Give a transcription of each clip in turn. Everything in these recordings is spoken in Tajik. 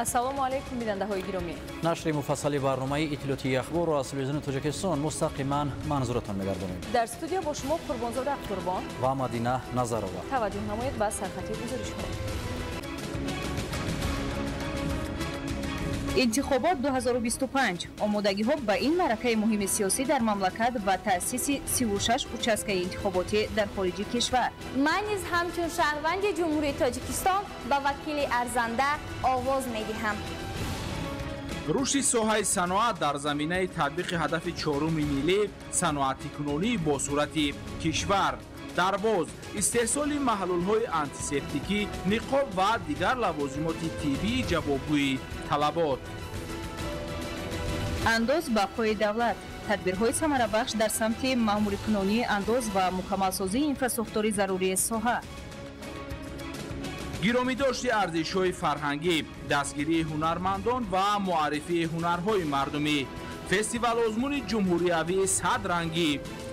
Ассалому алайкум, бинандаҳои гиромӣ. Нашри муфассали барномаи иттилоотии ахборро аз телевизиони Тоҷикистон мустақиман манзуратон мегардонем. Дар студия бо шумо Қурбонзода Қурбон ва Мадина Назарова. Таваҷҷӯҳ намоед ба сархати гузоришҳо. Интихобот 2025. Омодагиҳо ба ин маъракаи муҳими сиёсӣ дар мамлакат ва таъсиси 36 участкаи интихоботӣ дар хориҷи кишвар. Ман низ ҳамчун шаҳрванди Ҷумҳурии Тоҷикистон ба вакили арзанда овоз медиҳам. Рушди соҳаи саноат дар заминаи татбиқи ҳадафи чоруми миллӣ саноатикунонии босуръати кишвар. Дарвоз, истеҳсоли маҳлулҳои антисептикӣ, ниқоб ва дигар лавозимоти тиббии ҷавобгӯи талабот. Андоз бақои давлат. Тадбирҳои самарабахш дар самти маъмурикунонии андоз ва мукаммалсозии инфрасохтори зарурии соҳа. Гиромидошти арзишҳои фарҳангӣ, дастгирии ҳунармандон ва муаррифии ҳунарҳои мардумӣ. Фестивал-озмуни ҷумҳуриявии садрангӣ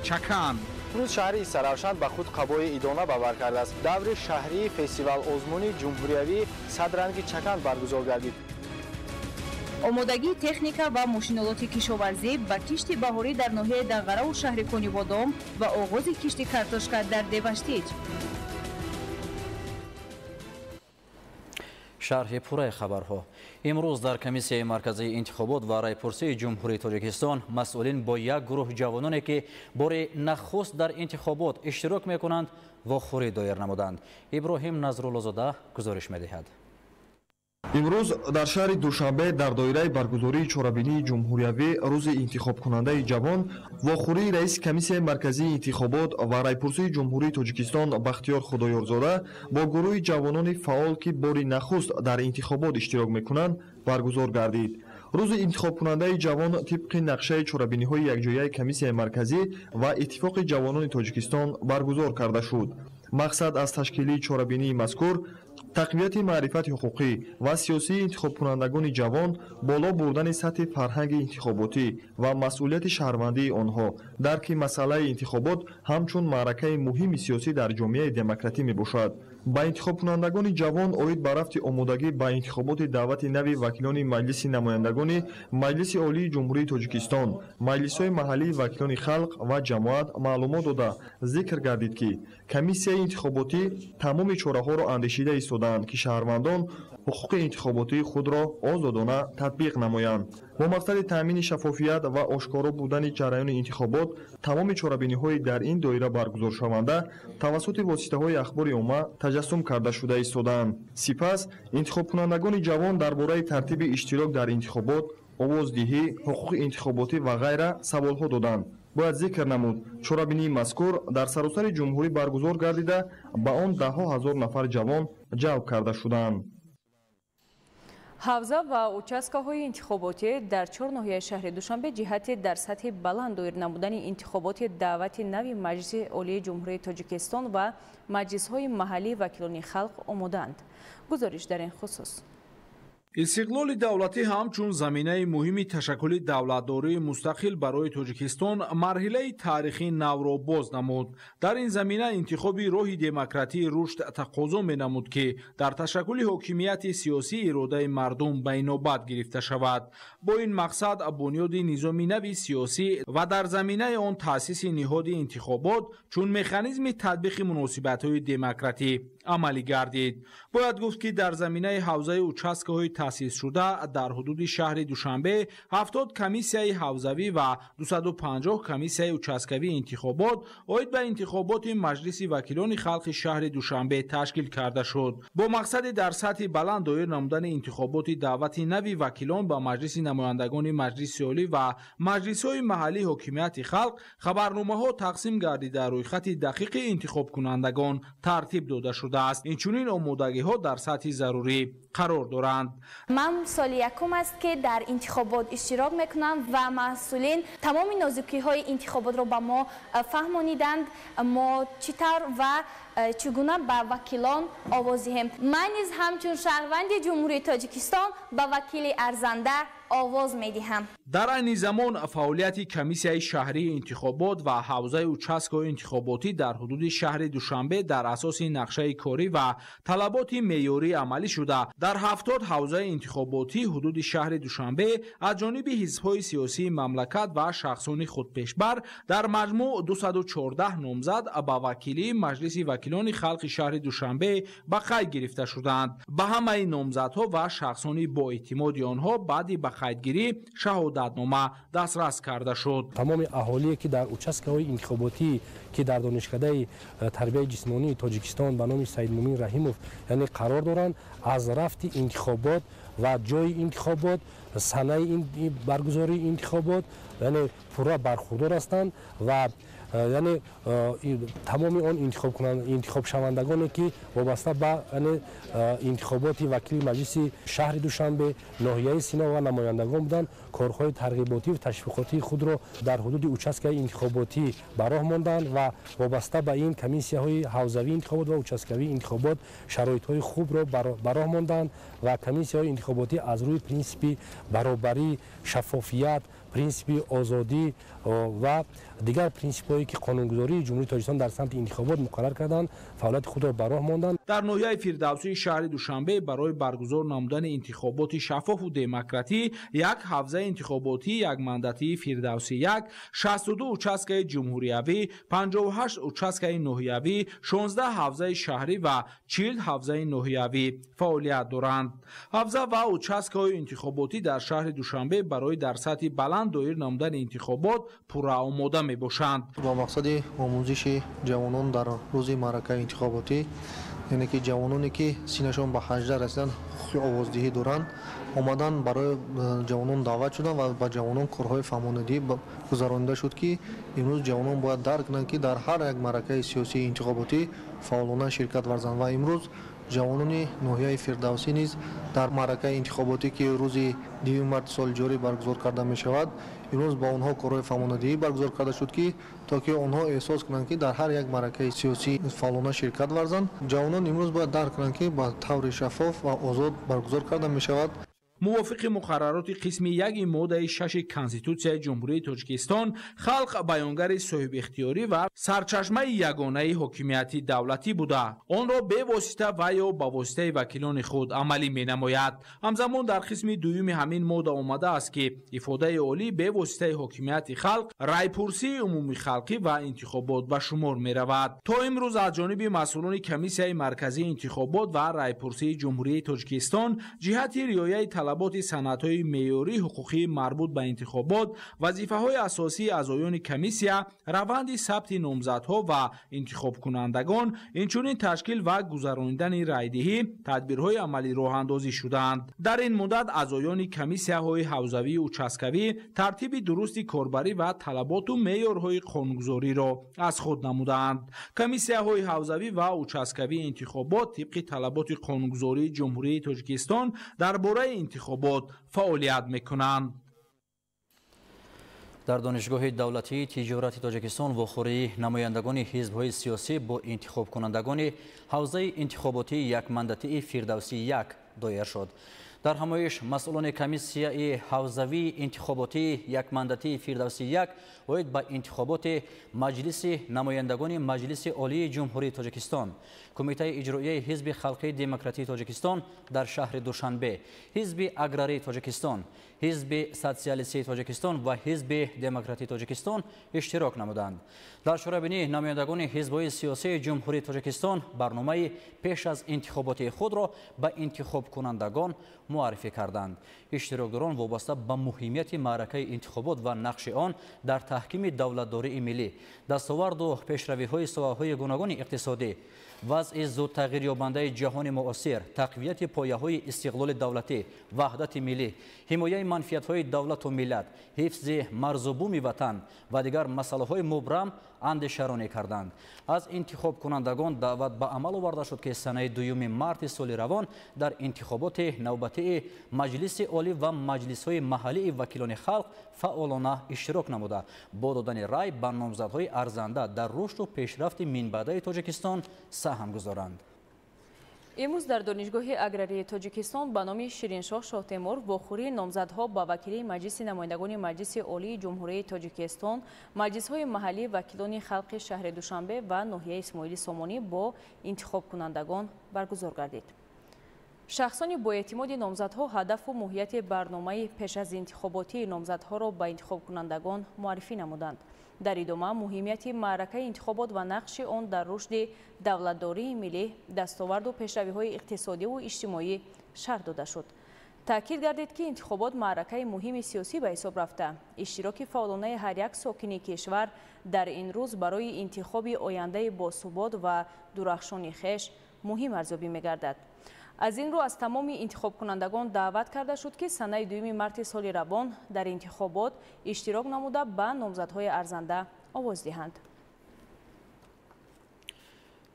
Чакан. Имрӯз шаҳри Истаравшан ба худ қабои идона бавар кардааст. Даври шаҳрии фестивал-озмуни ҷумҳуриявии садранги Чакан баргузор гардид. Омодагии техника ва мошинолоти кишоварзӣ ба кишти баҳорӣ дар ноҳияи Данғараву шаҳри Конибодом ва оғози кишти картошка дар Деваштич. Шарҳи пурраи хабарҳо. Имрӯз дар Комиссияи марказии интихобот ва райпурсии Ҷумҳурии Тоҷикистон масъулин бо як гурӯҳ ҷавононе, ки бори нахуст дар интихобот иштирок мекунанд, вохӯрӣ доир намуданд. Иброҳим Назруллозода гузориш медиҳад. Имрӯз дар шаҳри Душанбе дар доираи баргузории чорабинии ҷумҳуриявӣ рӯзи интихобкунандаи ҷавон вохӯрии раиси Комиссияи марказии интихобот ва райпурсии Ҷумҳурии Тоҷикистон Бахтиёр Худоёрзода бо гурӯҳи ҷавонони фаъол, ки бори нахуст дар интихобот иштирок мекунанд, баргузор гардид. Рӯзи интихобкунандаи ҷавон тибқи нақшаи чорабиниҳои якҷояи Комиссияи марказӣ ва Иттифоқи ҷавонони Тоҷикистон баргузор карда шуд. Мақсад аз ташкилии чорабинии мазкур тақвияти маърифати ҳуқуқӣ ва сиёсии интихобкунандагони ҷавон, боло бурдани сатҳи фарҳанги интихоботӣ ва масъулияти шаҳрвандии онҳо, дарки масъалаи интихобот ҳамчун маъракаи муҳими сиёсӣ дар ҷомеаи демократӣ мебошад. Ба интихобкунандагони ҷавон оид ба рафти омодагӣ ба интихоботи даъвати нави вакилони Маҷлиси намояндагони Маҷлиси Олии Ҷумҳурии Тоҷикистон, маҷлисҳои маҳаллии вакилони халқ ва ҷамоат маълумот дода, зикр гардид, ки комиссияи интихоботӣ тамоми чораҳоро андешида истодаанд, ки шаҳрвандон ҳуқуқи интихоботии худро озодона татбиқ намоянд. Бо мақсади таъмини шаффофият ва ошкоро будани ҷараёни интихобот, тамоми чорабиниҳои дар ин доира баргузоршаванда тавассути воситаҳои ахбори омма таҷассум карда шуда истодаанд. Сипас интихобкунандагони ҷавон дар бораи тартиби иштирок дар интихобот, овоздиҳӣ, ҳуқуқи интихоботӣ ва ғайра саволҳо доданд. Бояд зикр намуд, чорабинии мазкур дар саросари ҷумҳурӣ баргузор гардида, ба он даҳҳо ҳазор нафар ҷавон ҷалб карда шуданд. Ҳавза ва участкаҳои интихоботӣ дар чор ноҳияи шаҳри Душанбе ҷиҳати дар сатҳи баланд доир намудани интихоботи даъвати нави Маҷлиси Олии Ҷумҳурии Тоҷикистон ва маҷлисҳои маҳаллии вакилони халқ омодаанд. Гузориш дар ин хусус. Истиқлоли давлатӣ ҳамчун заминаи муҳими ташаккули давлатдории мустақил барои Тоҷикистон марҳилаи таърихии навро боз намуд. Дар ин замина интихоби роҳи демократии рушд тақозо менамуд, ки дар ташаккули ҳокимияти сиёсӣ иродаи мардум ба инобат гирифта шавад. Бо ин мақсад бунёди низоми нави сиёсӣ ва дар заминаи он таъсиси ниҳоди интихобот чун механизми татбиқи муносибатҳои демократӣ амалӣ гардид. Бояд гуфт, ки дар заминаи ҳавзаи участкаҳои таъсисшуда дар ҳудуди шаҳри Душанбе 70 комиссияи ҳавзавӣ ва 250 комиссияи участкавии интихобот оид ба интихоботи Маҷлиси вакилони халқи шаҳри Душанбе ташкил карда шуд. Бо мақсади дар сатҳи баланд доир намудани интихоботи даъвати нави вакилон ба Маҷлиси намояндагони Маҷлиси Олӣ ва маҷлисҳои маҳаллии ҳокимияти халқ хабарномаҳо тақсим гардида, рӯйхати дақиқи интихобкунандагон тартиб дода шудааст. Инчунин омодагиҳо дар сатҳи зарурӣ қарор доранд. Ман соли якум аст, ки дар интихобот иштирок мекунам ва масъулин тамоми нозукиҳои интихоботро ба мо фаҳмониданд. Мо чӣ тавр ва чӣ гуна ба вакилон овоз диҳем. Ман низ ҳамчун шаҳрванди Ҷумҳурии Тоҷикистон ба вакили арзанда Овоз медиҳам. Дар айни замон фаъолияти комиссияи шаҳрии интихобот ва ҳавзаи участкаҳои интихоботӣ дар ҳудуди шаҳри Душанбе дар асоси нақшаи корӣ ва талаботи меъёрӣ амалӣ шуда, дар 70 ҳавзаи интихоботӣ ҳудуди шаҳри Душанбе аз ҷониби ҳизбҳои сиёсии мамлакат ва шахсони худпешбар дар маҷмӯъ 214 номзад ба вакилии Маҷлиси вакилони халқи шаҳри Душанбе ба қайд гирифта шуданд. Ба ҳамаи номзадҳо ва шахсони боэътимоди онҳо баъди ба қайдгирӣ шаҳодатнома дастрас карда шуд. Тамоми аҳолие, ки дар участкаҳои интихоботӣ, ки дар Донишкадаи тарбияи ҷисмонии Тоҷикистон ба номи Саидмумин Раҳимов, яъне, қарор доранд, аз рафти интихобот ва ҷои интихобот, санаи баргузории интихобот, яъне, пурра бархурдор ҳастанд ва, яъне, тамоми он интихобшавандагоне, ки вобаста ба, яъне, интихоботи вакили Маҷлиси шаҳри Душанбе, ноҳияи Сино ва намояндагон буданд, корҳои тарғиботӣ ташвиқотии худро дар ҳудуди участкаи интихоботӣ ба роҳ монданд ва вобаста ба ин комиссияҳои ҳавзавии интихобот ва участкавии интихобот шароитҳои хубро ба роҳ монданд ва комиссияҳои интихоботӣ аз рӯи принсипи баробарӣ, шаффофият, принсипи озодӣ ва дигар принсипҳое, ки қонунгузории Ҷумҳурии Тоҷикистон дар самти интихобот муқаррар карданд, фаъолияти худро ба роҳ монданд. Дар ноҳияи Фирдавсии шаҳри Душанбе барои баргузор намудани интихоботи шаффофу демократӣ як ҳавзаи интихоботии якмандатии Фирдавсӣ 1, 62 участкаи ҷумҳуриявӣ, 58 участкаи ноҳиявӣ, 16 ҳавзаи шаҳрӣ ва 40 ҳавзаи ноҳиявӣ фаъолият доранд. Ҳавза ва участкаҳои интихоботӣ дар шаҳри Душанбе барои дар сатҳи баланд доир намудани интихобот пурра омода мебошанд. Бо мақсади омӯзиши ҷавонон дар рӯзи маъракаи интихоботӣ, яъне ки ҷавононе, ки синнашон ба 18 расидан, ҳуқуқи овоздиҳӣ доранд, омадан барои ҷавонон даъват шуданд ва ба ҷавонон корҳои фаҳмонидӣ гузаронида шуд, ки имрӯз ҷавонон бояд дарк кунанд, ки дар ҳар як маъракаи сиёсии интихоботӣ фаъолона ширкат варзанд. Ва имрӯз ҷавонони ноҳияи Фирдавсӣ низ дар маъракаи интихоботӣ, ки рӯзи 2 марти соли ҷорӣ баргузор карда мешавад, имрӯз ба онҳо корҳои фаҳмонадиҳӣ баргузор карда шуд, ки то ки онҳо эҳсос кунанд, ки дар ҳар як маъракаи сиёсӣ фаъолона ширкат варзанд. Ҷавонон имрӯз бояд дарк кунанд, ки ба таври шаффоф ва озод баргузор карда мешавад. Мувофиқи муқаррароти қисми 1 моддаи 6 Конститутсияи Ҷумҳурии Тоҷикистон, халқ баёнгари соҳибихтиёрӣ ва сарчашмаи ягонаи ҳокимияти давлатӣ буда, онро бевосита ва ё ба воситаи вакилони худ амалӣ менамояд. Ҳамзамон дар қисми дуюми ҳамин модда омадааст, ки ифодаи олӣ бевоситаи ҳокимияти халқ райпурсии умумихалқӣ ва интихобот ба шумор меравад. То имрӯз аз ҷониби масъулони Комиссияи марказии интихобот ва райпурсии Ҷумҳурии Тоҷикистон ҷиҳати риояи талаботи санадҳои меъёрии ҳуқуқии марбут ба интихобот, вазифаҳои асосии аъзоёни комиссия, раванди сабти номзадҳо ва интихобкунандагон, инчунин ташкил ва гузаронидани райдиҳӣ тадбирҳои амалӣ роҳандозӣ шудаанд. Дар ин муддат аъзоёни комиссияҳои ҳавзавию участкавӣ тартиби дурусти корбарӣ ва талаботу меъёрҳои қонунгузориро аз худ намудаанд. Комиссияҳои ҳавзавӣ ва участкавии интихобот тибқи талаботи қонунгузории Ҷумҳурии Тоҷикистон дар бораи интихобот фаъолият мекунанд. Дар Донишгоҳи давлатии тиҷорати Тоҷикистон вохӯрии намояндагони ҳизбҳои сиёсӣ бо интихобкунандагони ҳавзаи интихоботии якмандатии Фирдавсӣ 1 доир шуд. Дар ҳамоиш масъулони комиссияи ҳавзавии интихоботии якмандатии Фирдавсӣ 1 оид ба интихоботи Маҷлиси намояндагони Маҷлиси Олии Ҷумҳурии Тоҷикистон, Кумитаи иҷроияи Ҳизби халқии демократии Тоҷикистон дар шаҳри Душанбе, Ҳизби аграрии Тоҷикистон, Ҳизби социалистии Тоҷикистон ва Ҳизби демократии Тоҷикистон иштирок намуданд. Дар чорабинӣ намояндагони ҳизбҳои сиёсии Ҷумҳурии Тоҷикистон барномаи пеш аз интихоботии худро ба интихобкунандагон муаррифӣ карданд. Иштирокдорон вобаста ба муҳимияти маъракаи интихобот ва нақши он дар таҳкими давлатдории миллӣ, дастоварду пешравиҳои соҳаҳои гуногуни иқтисодӣ, вазъи зудтағйирёбандаи ҷаҳони муосир, тақвияти пояҳои истиқлоли давлатӣ, ваҳдати миллӣ, ҳимояи манфиатҳои давлату миллат, ҳифзи марзу буми ватан ва дигар масъалаҳои мубрам андешаронӣ карданд. Аз интихобкунандагон даъват ба амал оварда шуд, ки санаи 2 марти соли равон дар интихоботи навбатии Маҷлиси Олӣ ва маҷлисҳои маҳаллии вакилони халқ фаъолона иштирок намуда, бо додани рай ба номзадҳои арзанда дар рушду пешрафти минбаъдаи Тоҷикистон саҳм гузоранд. Имрӯз дар Донишгоҳи аграрии Тоҷикистон ба номи Шириншоҳ Шоҳтемур вохӯрии номзадҳо ба вакилии Маҷлиси намояндагони Маҷлиси Олии Ҷумҳурии Тоҷикистон, маҷлисҳои маҳаллии вакилони халқи шаҳри Душанбе ва ноҳияи Исмоили Сомонӣ бо интихобкунандагон баргузор гардид. Шахсони боэътимоди номзадҳо ҳадафу моҳияти барномаи пеш аз интихоботии номзадҳоро ба интихобкунандагон муаррифӣ намуданд. Дар идома муҳимияти маъракаи интихобот ва нақши он дар рушди давлатдории миллӣ, дастоварду пешравиҳои иқтисодиву иҷтимоӣ шарҳ дода шуд. Таъкид гардид, ки интихобот маъракаи муҳими сиёсӣ ба ҳисоб рафта, иштироки фаъолонаи ҳар як сокини кишвар дар ин рӯз барои интихоби ояндаи босубот ва дурахшони хеш муҳим арзёбӣ мегардад. Аз ин рӯ аз тамоми интихобкунандагон даъват карда шуд, ки санаи 2 марти соли равон дар интихобот иштирок намуда ба номзадҳои арзанда овоз диҳанд.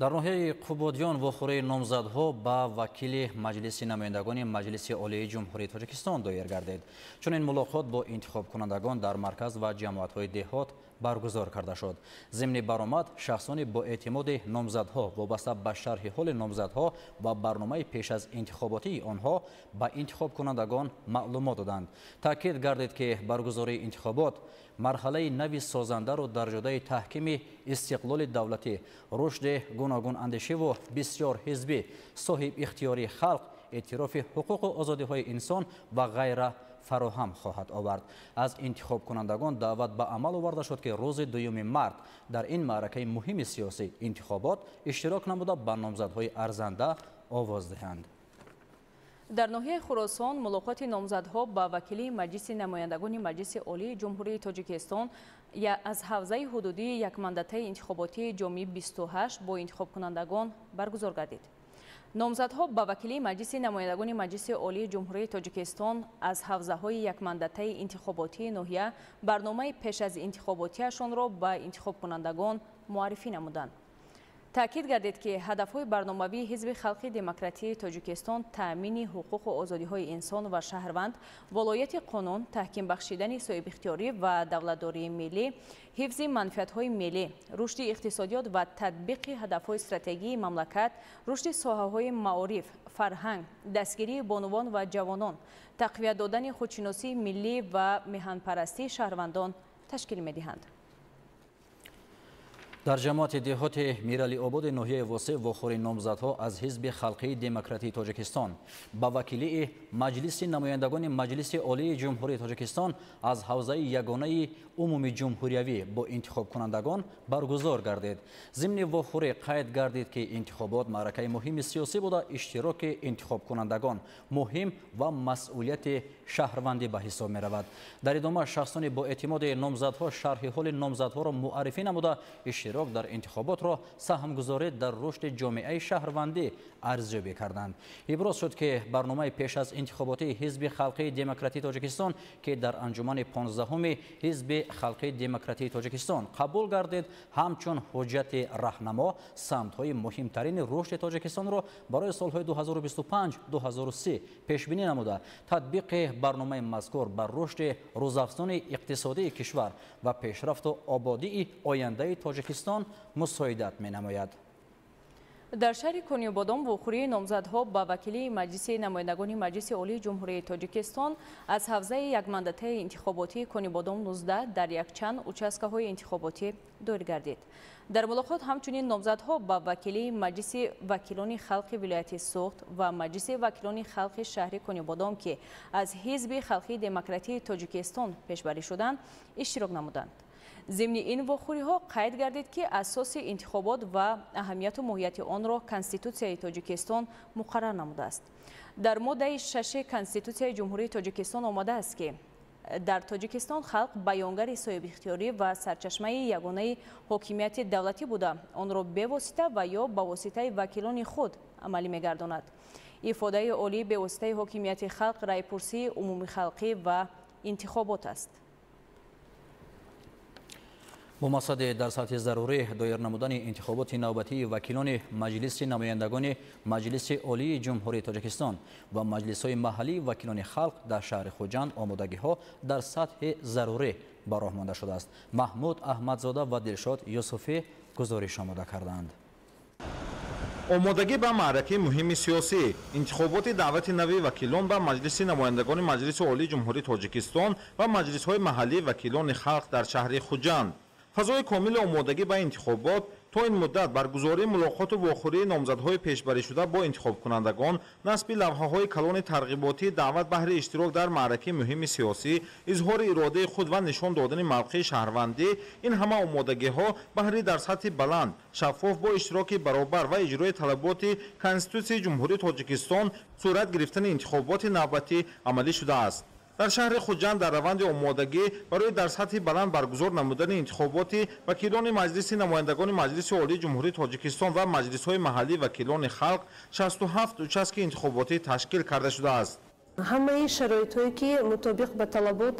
Дар ноҳияи Қубодиён вохӯрии номзадҳо ба вакили Маҷлиси намояндагони Маҷлиси Олии Ҷумҳурии Тоҷикистон доир гардид. Чунин мулоқот бо интихобкунандагон дар марказ ва ҷамоатҳои деҳот баргузор карда шуд. Зимни баромад шахсони боэътимоди номзадҳо вобаста ба шарҳи ҳоли номзадҳо ва барномаи пеш аз интихоботии онҳо ба интихобкунандагон маълумот доданд. Таъкид гардид, ки баргузории интихобот марҳалаи нави созандаро дар ҷодаи таҳкими истиқлоли давлатӣ, рушди гуногунандешиву бисёрҳизбӣ, соҳибихтиёрии халқ, эътирофи ҳуқуқу озодиҳои инсон ва ғайра фароҳам хоҳад овард. Аз интихобкунандагон даъват ба амал оварда шуд, ки рӯзи 2 март дар ин маъракаи муҳими сиёсӣ интихобот иштирок намуда ба номзадҳои арзанда овоз диҳанд. Дар ноҳияи Хуросон мулоқоти номзадҳо ба вакилии Маҷлиси намояндагони Маҷлиси Олии Ҷумҳурии Тоҷикистон аз ҳавзаи ҳудудии якмандатаи интихоботии ҷомии 28 бо интихобкунандагон баргузор гардид. Номзадҳо ба вакилии Маҷлиси намояндагони Маҷлиси Олии Ҷумҳурии Тоҷикистон аз ҳавзаҳои якмандатаи интихоботии ноҳия барномаи пеш аз интихоботиашонро ба интихобкунандагон муаррифӣ намуданд. Таъкид гардид, ки ҳадафҳои барномавии Ҳизби Халқи Демократии Тоҷикистон таъмини ҳуқуқу озодиҳои инсон ва шаҳрванд, волояти қонун, таҳким бахшидани соҳибихтиёрӣ ва давлатдории миллӣ, ҳифзи манфиатҳои миллӣ, рушди иқтисодиёт ва татбиқи ҳадафҳои стратегии мамлакат, рушди соҳаҳои маориф, фарҳанг, дастгирии бонувон ва ҷавонон, тақвият додани худшиносии миллӣ ва меҳанпарастии шаҳрвандон ташкил медиҳанд. Дар ҷамоати деҳоти Миралиободи ноҳияи Восеъ вохӯрии номзадҳо аз Ҳизби Халқии Демократии Тоҷикистон ба вакилии Маҷлиси намояндагони Маҷлиси Олии Ҷумҳурии Тоҷикистон аз ҳавзаи ягонаи умумиҷумҳуриявӣ бо интихобкунандагон баргузор гардид. Зимни вохӯрӣ қайд гардид, ки интихобот маъракаи муҳими сиёсӣ буда, иштироки интихобкунандагон муҳим ва масъулияти шаҳрвандӣ ба ҳисоб меравад. Дар идома шахсони боэътимоди номзадҳо шарҳи ҳоли номзадҳоро муаррифӣ намуда, иштирок дар интихоботро саҳмгузорӣ дар рушди ҷомеаи шаҳрвандӣ арзёбӣ карданд. Иброз шуд, ки барномаи пеш аз интихоботии Ҳизби Халқии Демократии Тоҷикистон, ки дар анҷумани 15-уми Ҳизби Халқии Демократии Тоҷикистон қабул гардид, ҳамчун ҳуҷҷати раҳнамо самтҳои муҳимтарини рушди Тоҷикистонро барои солҳои 2025-2030 пешбинӣ намуда, татбиқи барномаи мазкур бар рушди рӯзафзуни иқтисодии кишвар ва пешрафту ободии ояндаи Тоҷикистон мусоидат менамояд. Дар шаҳри Конибодом вохӯрии номзадҳо ба вакилии Маҷлиси намояндагони Маҷлиси Олии Ҷумҳурии Тоҷикистон аз ҳавзаи якмандатаи интихоботии Конибодом 19 дар якчанд участкаҳои интихоботӣ доир гардид. Дар мулоқот ҳамчунин номзадҳо ба вакилии Маҷлиси вакилони халқи вилояти Суғд ва Маҷлиси вакилони халқи шаҳри Конибодом, ки аз Ҳизби Халқии Демократии Тоҷикистон пешбарӣ шуданд, иштирок намуданд. Зимни ин вохӯриҳо қайд гардид, ки асоси интихобот ва аҳамияту моҳияти онро Конститутсияи Тоҷикистон муқаррар намудааст. Дар моддаи 6 Конститутсияи Ҷумҳурии Тоҷикистон омадааст, ки дар Тоҷикистон халқ баёнгари соҳибихтиёрӣ ва сарчашмаи ягонаи ҳокимияти давлатӣ буда, онро бевосита ва ё ба воситаи вакилони худ амалӣ мегардонад. Ифодаи олии бевоситаи ҳокимияти халқ раъйпурсии умумихалқӣ ва интихобот аст. Бо мақсади дар сатҳи зарурӣ доир намудани интихоботи навбатии вакилони Маҷлиси намояндагони Маҷлиси Олии Ҷумҳурии Тоҷикистон ва маҷлисҳои маҳаллии вакилони халқ дар шаҳри Хуҷанд омодагиҳо дар сатҳи зарурӣ ба роҳ монда шудааст. Маҳмуд Аҳмадзода ва Дилшод Юсуфӣ гузориш омода карданд. Омодагӣ ба маъракаи муҳими сиёсӣ, интихоботи даъвати нави вакилон ба Маҷлиси намояндагони Маҷлиси Олии Ҷумҳурии Тоҷикистон ва маҷлисҳои маҳаллии вакилони халқ дар шаҳри Хуҷанд. Фазои комили омодагӣ ба интихобот то ин муддат баргузории мулоқоту вохӯрии номзадҳои пешбаришуда бо интихобкунандагон, насби лавҳаҳои калони тарғиботӣ, даъват баҳри иштирок дар маъракаи муҳими сиёсӣ, изҳори иродаи худ ва нишон додани мавқеи шаҳрвандӣ, ин ҳама омодагиҳо баҳри дар сатҳи баланд, шаффоф, бо иштироки баробар ва иҷрои талаботи Конститутсияи Ҷумҳурии Тоҷикистон сурат гирифтани интихоботи навбатӣ амалӣ шудааст. Дар шаҳри Хуҷанд дар раванди омодагӣ барои дар сатҳи баланд баргузор намудани интихоботи вакилони Маҷлиси намояндагони Маҷлиси Олии Ҷумҳурии Тоҷикистон ва маҷлисҳои маҳаллии вакилони халқ 67 участки интихоботӣ ташкил карда шудааст. Ҳамаи шароитҳое ки мутобиқ ба талабот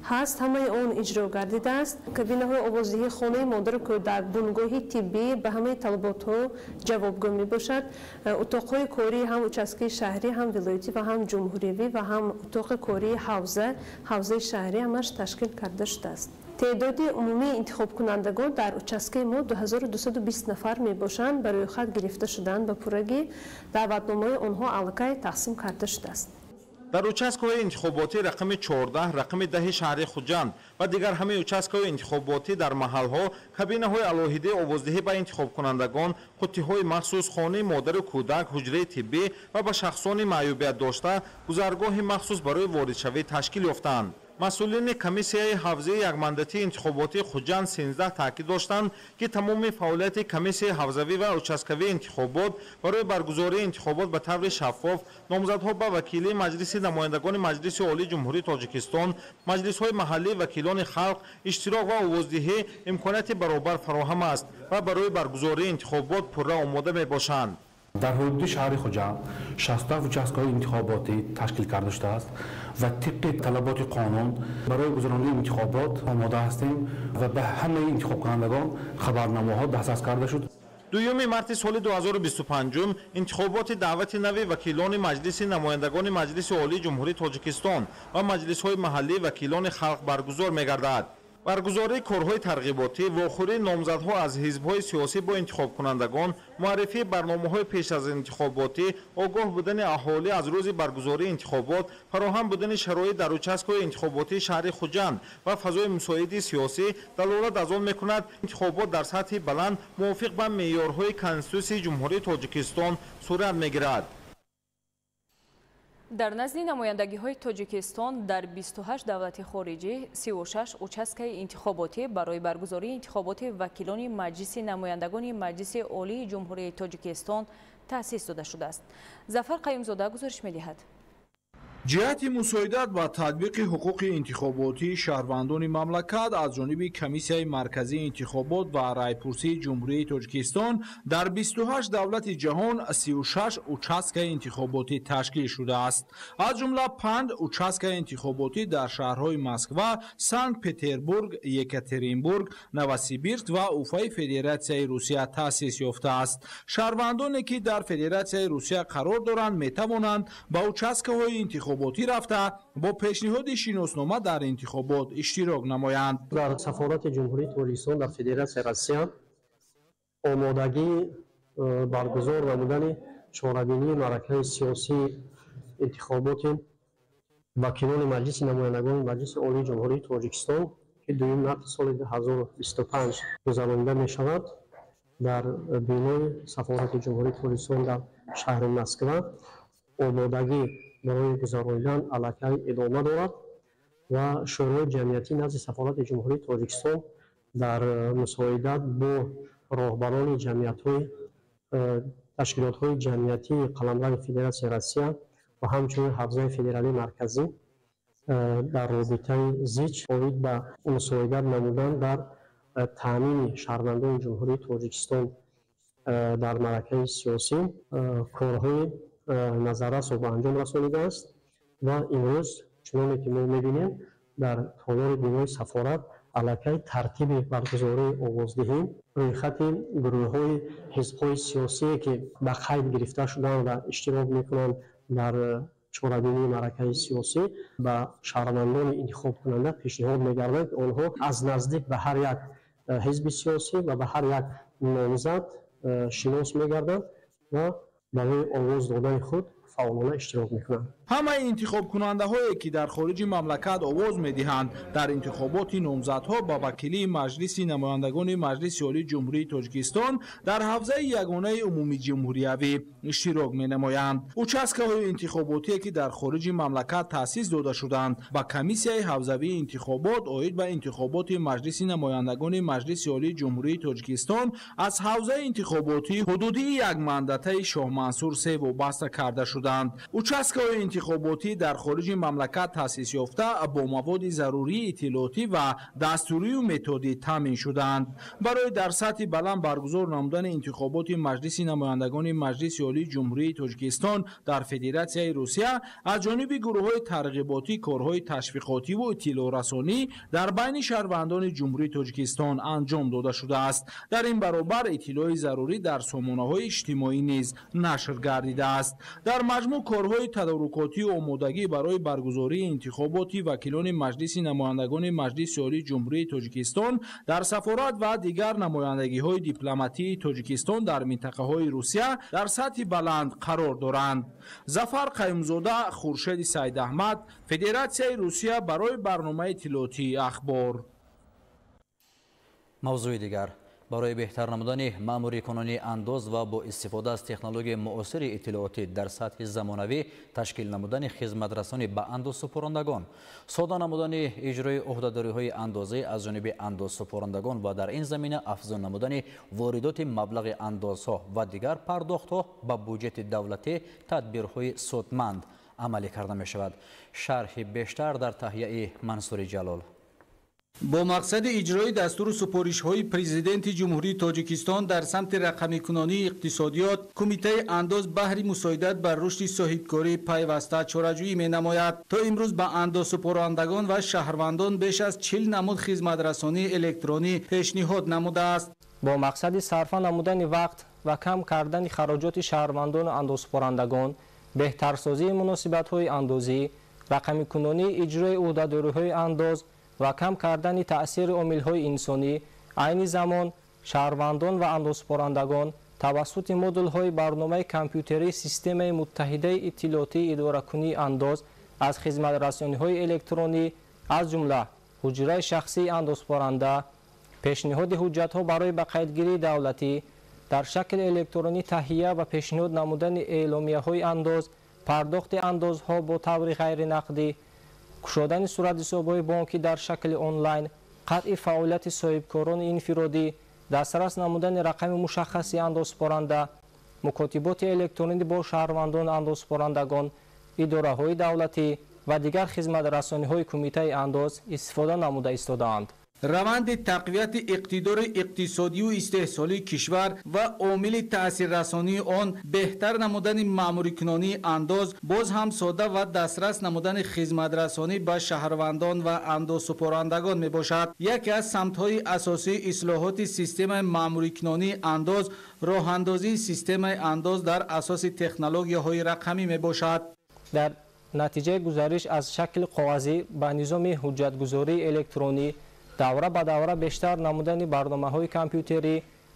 ҳаст, ҳамаи он иҷро гардидааст. Кабинаҳои овоздиҳии хонаи модару кӯдак, бунгоҳи тиббӣ ба ҳамаи талаботҳо ҷавобгӯ мебошад. Утоқҳои корӣ ҳам участкаи шаҳрӣ, ҳам вилоятӣ ва ҳам ҷумҳуривӣ ва ҳам утоқи кории ҳавза, ҳавзаи шаҳрӣ ҳамаш ташкил карда шудааст. Теъдоди умумии интихобкунандагон дар участкаи мо 2220 нафар мебошанд. Ба рӯйхат гирифта шуданд ба пуррагӣ, даъватномаи онҳо аллакай тақсим карда шудааст. Дар участкаҳои интихоботӣ рақами 14, рақами 10 шаҳри Хуҷанд ва дигар ҳамаи участкаҳои интихоботӣ дар маҳалҳо кабинаҳои алоҳидаи овоздиҳӣ ба интихобкунандагон, қуттиҳои махсус, хонаи модару кӯдак, ҳуҷраи тиббӣ ва ба шахсони маъюбият дошта гузаргоҳи махсус барои воридшавӣ ташкил ёфтаанд. Масъулини комиссияи ҳавзаи якмандатии интихоботии Хуҷанд 13 таъкид доштанд, ки тамоми фаъолияти комиссияи ҳавзавӣ ва участкавии интихобот барои баргузории интихобот ба таври шаффоф, номзадҳо ба вакилии Маҷлиси намояндагони Маҷлиси Олии Ҷумҳурии Тоҷикистон, маҷлисҳои маҳаллии вакилони халқ, иштирок ва овоздиҳӣ имконияти баробар фароҳам аст ва барои баргузории интихобот пурра омода мебошанд. Дар ҳудуди шаҳри Хуҷанд 67 участкаҳои интихоботӣ ташкил карда шудааст ва тибқи талаботи қонун барои гузаронидани интихобот омода ҳастем ва ба ҳамаи интихобкунандагон хабарномаҳо дастрас карда шуд. 2 марти соли 2025 интихоботи даъвати нави вакилони Маҷлиси намояндагони Маҷлиси Олии Ҷумҳурии Тоҷикистон ва маҷлисҳои маҳаллии вакилони халқ баргузор мегардад. Баргузории корҳои тарғиботӣ, вохӯрии номзадҳо аз ҳизбҳои сиёсӣ бо интихобкунандагон, муаррифии барномаҳои пеш аз интихоботӣ, огоҳ будани аҳолӣ аз рӯзи баргузории интихобот, фароҳам будани шароит дар участкаҳои интихоботии шаҳри Хуҷанд ва фазои мусоиди сиёсӣ далолат аз он мекунад, интихобот дар сатҳи баланд мувофиқ ба меъёрҳои Конститутсияи Ҷумҳурии Тоҷикистон сурат мегирад. Дар назди намояндагиҳои Тоҷикистон дар 28 давлати хориҷӣ 36 участкаи интихоботӣ барои баргузории интихоботи вакилони Маҷлиси намояндагони Маҷлиси Олии Ҷумҳурии Тоҷикистон таъсис дода шудааст. Зафар Қаюмзода гузориш медиҳад. Ҷиҳати мусоидат ба татбиқи ҳуқуқи интихоботии шаҳрвандони мамлакат аз ҷониби Комиссияи марказии интихобот ва райпурсии Ҷумҳурии Тоҷикистон дар 28 давлати ҷаҳон 36 участкаи интихоботӣ ташкил шудааст. Аз ҷумла 5 участкаи интихоботӣ дар шаҳрҳои Москва, Санкт-Петербург, Екатеринбург, Новосибирск ва Уфаи Федератсияи Русия таъсис ёфтааст. Шаҳрвандоне ки дар Федератсияи Русия қарор доранд, метавонанд ба участкаҳои интихоботӣ рафта бо пешниҳоди шиноснома дар интихобот иштирок намоянд. Дар сафорати Ҷумҳурии Тоҷикистон дар Федератсияи Россия омодагии баргузор намудани чорабинии маъракаи сиёсии интихоботи вакилони Маҷлиси намояндагони Маҷлиси Олии Ҷумҳурии Тоҷикистон, ки 2 марти соли 2025 гузаронида мешавад, дар бинои сафорати Ҷумҳурии Тоҷикистон дар шаҳри Москва омодагӣ барои гузаронидан аллакай идома дорад ва Шӯрои ҷамъиятӣ назди сафорати Ҷумҳурии Тоҷикистон дар мусоидат бо роҳбарони ҷамъиятҳои ташкилотҳои ҷамъиятии қаламрави Федератсияи Россия ва ҳамчунин ҳавзаи федералии марказӣ дар робитаи зич оид ба мусоидат намудан дар таъмини шаҳрвандони Ҷумҳурии Тоҷикистон дар маъракаи сиёсӣ корҳои назаррасро ба анҷом расонидааст ва имрӯз чуноне ки мо мебинем дар толори бинои сафорат аллакай тартиби баргузории овоздиҳӣ, рӯйхати гурӯҳҳои ҳизбҳои сиёсие ки ба қайд гирифта шуданд ва иштирок мекунанд дар чорабинии маъракаи сиёсӣ ба шаҳрвандони интихобкунанда пешниҳод мегардад, ки онҳо аз наздик ба ҳар як ҳизби сиёсӣ ва ба ҳар як номзад шинос мегарданд. ва барои овоз додани худ фаъолона иштирок мекунанд. Ҳамаи интихобкунандаҳое, ки дар хориҷи мамлакат овоз медиҳанд, дар интихоботи номзадҳо ба вакилии Маҷлиси намояндагони Маҷлиси Олии Ҷумҳурии Тоҷикистон дар ҳавзаи ягонаи умумиҷумҳуриявӣ иштирок менамоянд. Участкаҳои интихоботие, ки дар хориҷи мамлакат таъсис дода шуданд, ба Комиссияи ҳавзавии интихобот оид ба интихоботи Маҷлиси намояндагони Маҷлиси Олии Ҷумҳурии Тоҷикистон аз ҳавзаи интихоботии ҳудудии якмандатаи Шоҳмансур се вобаста карда шуданд. Участкаҳои интихоботӣ дар хориҷи мамлакат таъсис ёфта бо маводи зарурии иттилоотӣ ва дастурию методӣ таъмин шуданд. Барои дар сатҳи баланд баргузор намудани интихоботи Маҷлиси намояндагони Маҷлиси Олии Ҷумҳурии Тоҷикистон дар Федератсияи Русия аз ҷониби гурӯҳҳои тарғиботӣ корҳои ташвиқотиву иттилоърасонӣ дар байни шаҳрвандони Ҷумҳурии Тоҷикистон анҷом дода шудааст. Дар ин баробар иттилои зарурӣ дар сомонаҳои иҷтимоӣ низ нашр гардидааст. Дар маҷмӯъ корҳои тадорукотию омодагӣ барои баргузории интихоботи вакилони Маҷлиси намояндагони Маҷлиси Олии Ҷумҳурии Тоҷикистон дар сафорат ва дигар намояндагиҳои дипломатии Тоҷикистон дар минтақаҳои Русия дар сатҳи баланд қарор доранд. Зафар Қаюмзода, Хуршеди Сайдаҳмад, Федератсияи Русия барои барномаи иттилоотии Ахбор. Мавзӯи дигар. Барои беҳтар намудани маъмурикунонии андоз ва бо истифода аз технологияи муосири иттилоотӣ дар сатҳи замонавӣ ташкил намудани хизматрасонӣ ба андозсупорандагон, сода намудани иҷрои ӯҳдадориҳои андозӣ аз ҷониби андозсупорандагон ва дар ин замина афзун намудани воридоти маблағи андозҳо ва дигар пардохтҳо ба буҷети давлатӣ тадбирҳои судманд амалӣ карда мешавад. Шарҳи бештар дар таҳияи Мансури Ҷалол. Бо мақсади иҷрои дастуру супоришҳои Президенти Ҷумҳурии Тоҷикистон дар самти рақамикунонии иқтисодиёт, Кумитаи андоз баҳри мусоидат бар рушди соҳибкорӣ пайваста чораҷӯӣ менамояд. То имрӯз ба андозсупорандагон ва шаҳрвандон беш аз 40 намуд хизматрасонии электронӣ пешниҳод намудааст. Бо мақсади сарфа намудани вақт ва кам кардани хароҷоти шаҳрвандону андозсупорандагон, беҳтарсозии муносибатҳои андозӣ, рақамикунонии иҷрои ӯҳдадориҳои андоз ва кам кардани таъсири омилҳои инсонӣ, айни замон шаҳрвандон ва андозсупорандагон тавассути модулҳои барномаи компютерии системаи муттаҳидаи иттилоотии идоракунии андоз аз хизматрасониҳои электронӣ, аз ҷумла ҳуҷраи шахсии андозсупоранда, пешниҳоди ҳуҷҷатҳо барои ба қайдгирии давлатӣ, дар шакли электронӣ таҳия ва пешниҳод намудани эъломияҳои андоз, пардохти андозҳо бо таври ғайринақдӣ, кушодани суратҳисобҳои бонкӣ дар шакли онлайн, қатъи фаъолияти соҳибкорони инфиродӣ, дастрас намудани рақами мушаххаси андозсупоранда, мукотиботи электронӣ бо шаҳрвандону андозсупорандагон, идораҳои давлатӣ ва дигар хизматрасониҳои Кумитаи андоз истифода намуда истодаанд. Раванди тақвияти иқтидори иқтисодию истеҳсолии кишвар ва омили таъсиррасонии он беҳтар намудани маъмурикунонии андоз, боз ҳам сода ва дастрас намудани хизматрасонӣ ба шаҳрвандон ва андозсупорандагон мебошад. Яке аз самтҳои асосии ислоҳоти системаи маъмурикунонии андоз роҳандозии системаи андоз дар асоси технологияҳои рақамӣ мебошад. Дар натиҷаи гузариш аз шакли коғазӣ ба низоми ҳуҷҷатгузории электронӣ, давра ба давра бештар намудани барномаҳои компютерӣ,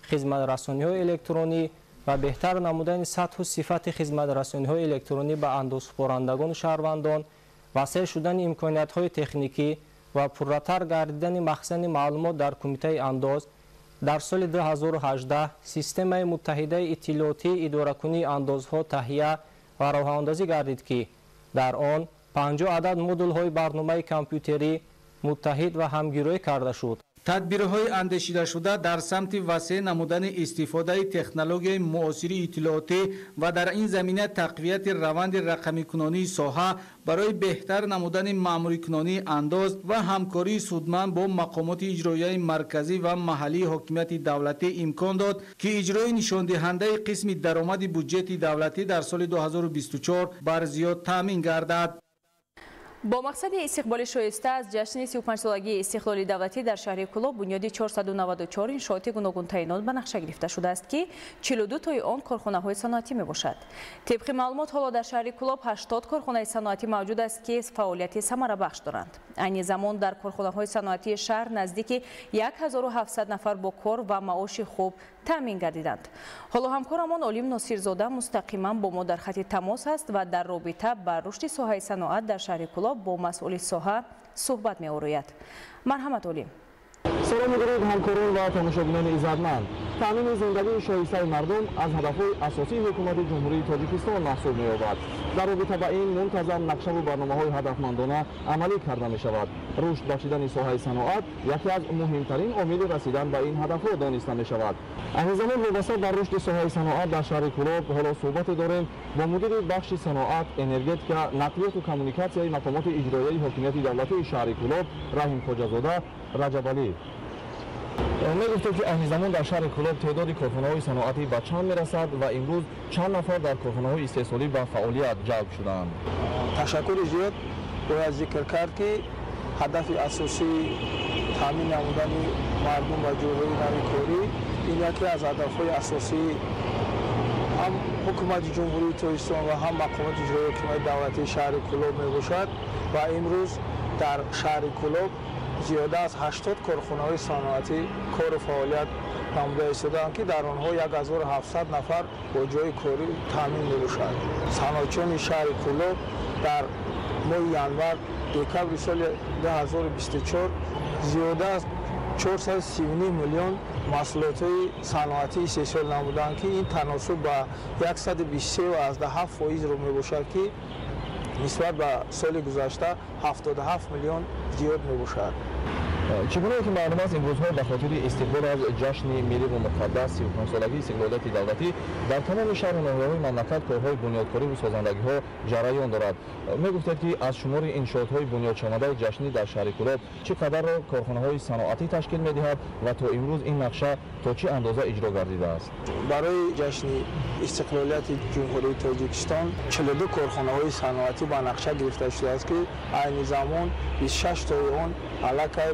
хизматрасониҳои электронӣ ва беҳтар намудани сатҳу сифати хизматрасониҳои электронӣ ба андозсупорандагону шаҳрвандон, васеъ шудани имкониятҳои техникӣ ва пурратар гардидани махзани маълумот дар Кумитаи андоз, дар соли 2018 системаи муттаҳидаи иттилоотии идоракунии андозҳо таҳия ва роҳандозӣ гардид, ки дар он 50 адад модулҳои барномаи компютерӣ муттаҳид ва ҳамгироӣ карда шуд. Тадбирҳои андешидашуда дар самти васеъ намудани истифодаи технологияи муосири иттилоотӣ ва дар ин замина тақвияти раванди рақамикунонии соҳа барои беҳтар намудани маъмурикунонии андоз ва ҳамкории судманд бо мақомоти иҷроияи марказӣ ва маҳаллии ҳокимияти давлатӣ имкон дод, ки иҷрои нишондиҳандаи қисми даромади буҷети давлатӣ дар соли 2024 бар зиёд таъмин гардад. Бо мақсади истиқболи шоиста аз ҷашни 35-солагии истиқлоли давлатӣ дар шаҳри Кӯлоб бунёди 494 иншооти гуногунтаинот ба нақша гирифта шудааст, ки 42 тои он корхонаҳои саноатӣ мебошад. Тибқи маълумот, ҳоло дар шаҳри Кӯлоб 80 корхонаи саноатӣ мавҷуд аст, ки фаъолияти самарабахш доранд. Айни замон дар корхонаҳои саноатии шаҳр наздики 1700 нафар бо кор ва маоши хуб таъмин гардиданд. Ҳоло ҳамкорамон Олим Носирзода мустақиман бо мо дар хати тамос аст ва дар робита ба рушди соҳаи саноат дар шаҳри Кӯлоб бо масъули соҳа суҳбат меорояд. Марҳамат, Олим. Салому дуруд, ҳамкорон ва тамошобинони иззатманд. Таъмини зиндагии шоистаи мардум аз ҳадафҳои асосии ҳукумати Ҷумҳурии Тоҷикистон маҳсуб меёбад. Дар робита ба ин мунтазам нақшаву барномаҳои ҳадафмандона амалӣ карда мешавад. Рушд бахшидани соҳаи саноат яке аз муҳимтарин омили расидан ба ин ҳадафҳо дониста мешавад. Айни замон вобаста ба рушди соҳаи саноат дар шаҳри Кӯлоб ҳоло суҳбате дорем бо мудири бахши саноат, энергетика, нақлиёту коммуникатсияи мақомоти иҷроияи ҳокимияти давлатии шаҳри Кӯлоб Раҳим Хоҷазода Раҷабалӣ. Мегуфтем, ки айни замон дар шаҳри Кӯлоб теъдоди корхонаҳои саноатӣ ба чанд мерасад ва имрӯз чанд нафар дар корхонаҳои истеҳсолӣ ба фаъолият ҷалб шудаанд? Ташаккури зиёд. Бояд зикр кард, ки ҳадафи асосии таъмин намудани мардум ба ҷойҳои нави корӣ ин яке аз ҳадафҳои асосии ҳам ҳукумати Ҷумҳурии Тоҷикистон ва ҳам мақомоти иҷроияи ҳокимияти давлатии шаҳри Кӯлоб мебошад ва имрӯз дар шаҳри Кӯлоб зиёда аз 80 корхонаҳои саноатӣ кору фаъолият намуда истодаанд, ки дар онҳо 1700 нафар бо ҷойи корӣ таъмин мебошад. Саноатчиёни шаҳри Кӯлоб дар моҳи январ декабри соли 2024 зиёда аз 439 миллион маҳсулотҳои саноатӣ истеҳсол намуданд, ки ин таносуб ба 123,7 фоизро мебошад, ки нисбат ба соли гузашта 77 миллион зиёд мебошад. Чӣ гунае ки маълум аст, имрӯзҳо ба хотири истиқбол аз ҷашни милливу муқаддас 35-солагии истиқлолияти давлатӣ дар тамоми шаҳру ноҳияҳои мамлакат корҳои бунёдкориву созандагиҳо ҷараён дорад. Мегуфтед, ки аз шумори иншоотҳои бунёдшавандаи ҷашнӣ дар шаҳри Кӯлоб чӣ қадарро корхонаҳои саноатӣ ташкил медиҳад ва то имрӯз ин нақша то чӣ андоза иҷро гардидааст? Барои ҷашни истиқлолияти Ҷумҳурии Тоҷикистон 42 корхонаҳои саноатӣ ба нақша гирифта шудааст, ки айни замон 26 тои он аллакай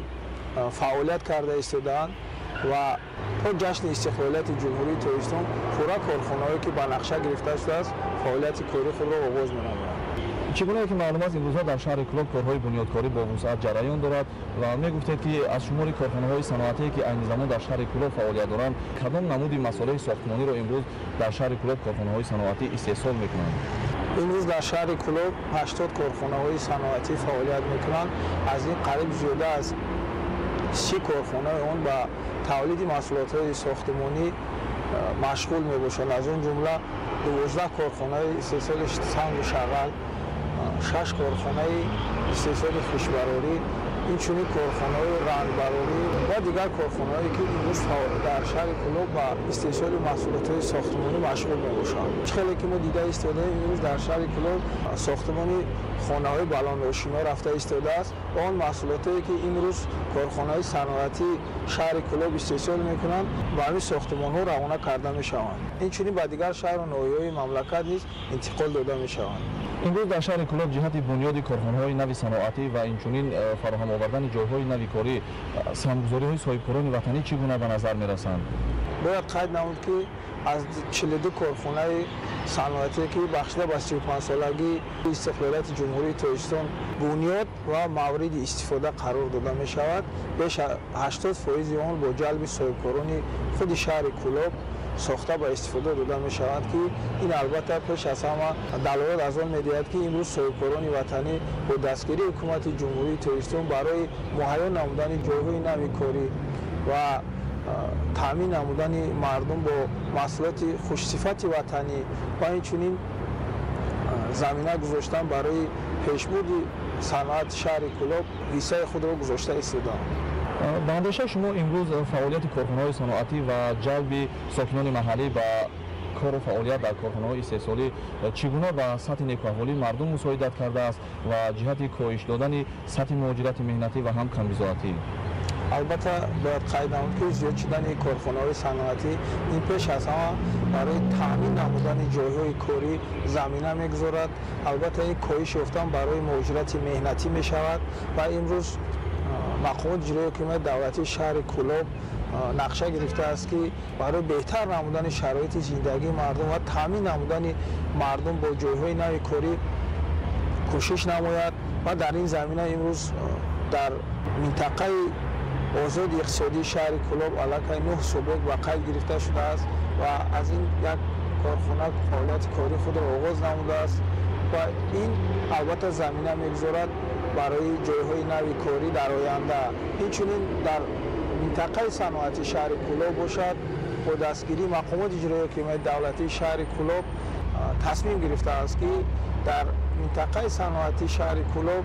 фаъолият карда истодаанд ва то ҷашни истиқлолияти Ҷумҳурии Тоҷикистон пурра корхонаҳое, ки ба нақша гирифта шудааст, фаъолияти кори худро оғоз менамоянд. Чӣ гунае ки маълум аст, имрӯзҳо дар шаҳри Кӯлоб корҳои бунёдкорӣ бо вусъат ҷараён дорад ва мегуфтед, ки аз шумори корхонаҳои саноатие, ки айни замон дар шаҳри Кӯлоб фаъолият доранд, кадом намуди масолеҳи сохтмониро имрӯз дар шаҳри Кӯлоб корхонаҳои саноатӣ истеҳсол мекунанд? Имрӯз дар шаҳри Кӯлоб 80 корхонаҳои саноатӣ фаъолият мекунанд. Аз ин қариб зиёда аз 30 корхонаи он ба тавлиди маҳсулотҳои сохтмонӣ машғул мебошанд. Аз он ҷумла 12 корхонаи истеҳсоли сангу шағал, 6 корхонаи истеҳсоли хушбарорӣ, инчунин корхонаҳои рангбарорӣ ва дигар корхонаҳое, ки имрӯз дар шаҳри Кӯлоб ба истеҳсоли маҳсулотҳои сохтмонӣ машғул мебошанд. Чӣ хеле ки мо дида истодаем, имрӯз дар шаҳри Кӯлоб сохтмони хонаҳои баландошино рафта истодааст ва он маҳсулотҳое, ки имрӯз корхонаҳои саноатии шаҳри Кӯлоб истеҳсол мекунанд, ба ҳамин сохтмонҳо равона карда мешаванд. Инчунин ба дигар шаҳру ноҳияҳои мамлакат низ интиқол дода мешаванд. Имрӯз дар шаҳри Кӯлоб ҷиҳати бунёди корхонаҳои нави саноатӣ ва инчунин фароҳам овардани ҷойҳои нави корӣ саҳмгузориҳои соҳибкорони ватанӣ чӣ гуна ба назар мерасанд? Бояд қайд намуд, ки аз 42 корхонаи саноатие, ки бахшида ба 35-солагии истиқлолияти Ҷумҳурии Тоҷикистон бунёд ва мавриди истифода қарор дода мешавад, беш аз 80 фоизи он бо ҷалби соҳибкорони худи шаҳри Кӯлоб сохта ба истифода дода мешавад, ки ин албатта пеш аз ҳама далолат аз он медиҳад, ки имрӯз соҳибкорони ватанӣ бо дастгирии ҳукумати Ҷумҳурии Тоҷикистон барои муҳайё намудани ҷойҳои нави корӣ ва таъмин намудани мардум бо маҳсулоти хушсифати ватанӣ ва инчунин замина гузоштан барои пешбурди саноати шаҳри Кӯлоб ҳиссаи худро гузошта истодаанд. Ба андешаи шумо, имрӯз фаъолияти корхонаҳои саноатӣ ва ҷалби сокинони маҳаллӣ ба кору фаъолият дар корхонаҳои истеҳсолӣ чӣ гуна ба сатҳи некуаҳволии мардум мусоидат кардааст ва ҷиҳати коҳиш додани сатҳи муҳоҷирати меҳнатӣ ва ҳам камбизоатӣ? Албатта, бояд қайд намуд, ки зиёд шудани корхонаҳои саноатӣ ин пеш аз ҳама барои таъмин намудани ҷойҳои корӣ замина мегузорад. Албатта, ин коҳиш ёфтан барои муҳоҷирати меҳнатӣ мешавад ва имрӯз мақомоти иҷроияи ҳокимияти давлатии шаҳри Кӯлоб нақша гирифтааст, ки барои беҳтар намудани шароити зиндагии мардум ва таъмин намудани мардум бо ҷойҳои нави корӣ кӯшиш намояд ва дар ин замина имрӯз дар минтақаи озоди иқтисодии шаҳри Кӯлоб аллакай 9 субъект ба қайд гирифта шудааст ва аз ин як корхона фаъолияти кории худро оғоз намудааст ва ин албатта замина мегузорад барои ҷойҳои нави корӣ дар оянда. Инчунин дар минтақаи саноатии шаҳри Кӯлоб бошад, бо дастгирии мақомоти иҷроии ҳокимияти давлатии шаҳри Кӯлоб тасмим гирифтааст, ки дар минтақаи саноатии шаҳри Кӯлоб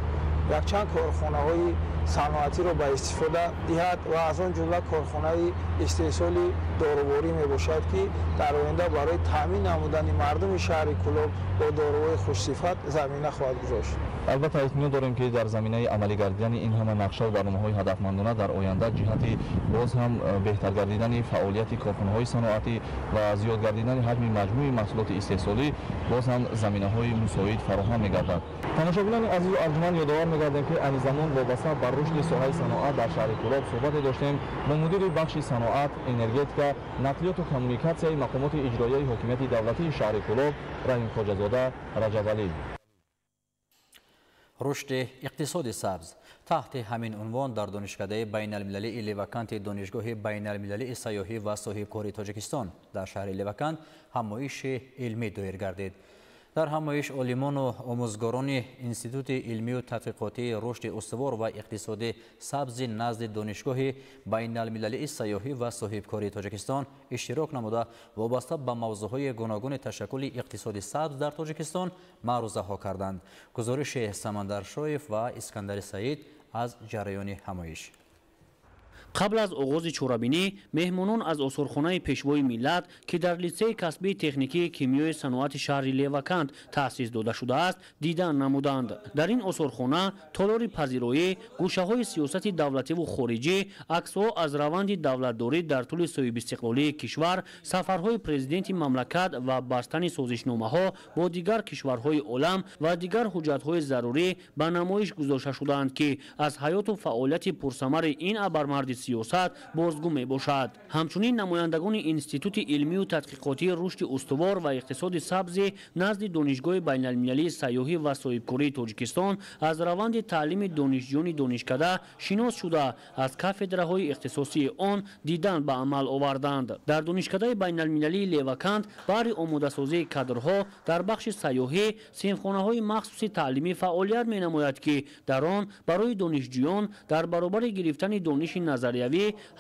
якчанд корхонаҳои саноатиро ба истифода диҳад ва аз он ҷумла корхонаи истеҳсоли доруворӣ мебошад, ки дар оянда барои таъмин намудани мардуми шаҳри Кӯлоб бо доруҳои хушсифат замина хоҳад гузошт. Албатта, итминон дорем, ки дар заминаи амалӣ гардидани ин ҳама нақшаву барномаҳои ҳадафмандона дар оянда ҷиҳати боз ҳам беҳтар гардидани фаъолияти корхонаҳои саноатӣ ва зиёд гардидани ҳаҷми маҷмӯи маҳсулоти истеҳсолӣ боз ҳам заминаҳои мусоид фароҳам мегардад. Тамошобинони азизу арҷуманд, ёдовар мегардем, ки айни замон вобаста ба рушди соҳаи саноат дар шаҳри Кӯлоб суҳбате доштем бо мудири бахши саноат, энергетика, нақлиёту коммуникатсияи мақомоти иҷроияи ҳокимияти давлатии шаҳри Кӯлоб Раҳим Хоҷазода Раҷабалӣ. Рушди иқтисоди сабз таҳти ҳамин унвон дар Донишкадаи байналмилалии Леваканти Донишгоҳи байналмилалии сайёҳӣ ва соҳибкории Тоҷикистон дар шаҳри Левакант ҳамоиши илмӣ доир гардид. Дар ҳамоиш олимону омӯзгорони Институти илмию тадқиқотии рушди устувор ва иқтисоди сабзи назди Донишгоҳи байналмилалии сайёҳӣ ва соҳибкории Тоҷикистон иштирок намуда, вобаста ба мавзӯъҳои гуногуни ташаккули иқтисоди сабз дар Тоҷикистон маърузаҳо карданд. Гузориши Самандар Шоев ва Искандари Саид аз ҷараёни ҳамоиш. Қабл аз оғози чорабинӣ меҳмонон аз осорхонаи Пешвои миллат, ки дар литсеи касбии техникии кимиёи саноати шаҳри Левакант таъсис дода шудааст, дидан намуданд. Дар ин осорхона толори пазироӣ, гӯшаҳои сиёсати давлативу хориҷӣ, аксҳо аз раванди давлатдорӣ дар тӯли соҳибистиқлолии кишвар, сафарҳои президенти мамлакат ва бастани созишномаҳо бо дигар кишварҳои олам ва дигар ҳуҷҷатҳои зарурӣ ба намоиш гузошта шудаанд, ки аз ҳаёту фаъолияти пурсамари ин абармарди сиёсат бозгӯ мебошад. Ҳамчунин намояндагони Институти илмию тадқиқотии рушди устувор ва иқтисоди сабзи назди Донишгоҳи байналмилалии сайёҳӣ ва соҳибкории Тоҷикистон аз раванди таълими донишҷӯёни донишкада шинос шуда, аз кафедраҳои ихтисосии он дидан ба амал оварданд. Дар Донишкадаи байналмилалии Левакант баҳри омодасозии кадрҳо дар бахши сайёҳӣ синфхонаҳои махсуси таълимӣ фаъолият менамояд, ки дар он барои донишҷӯён дар баробари гирифтани дониши назариявӣ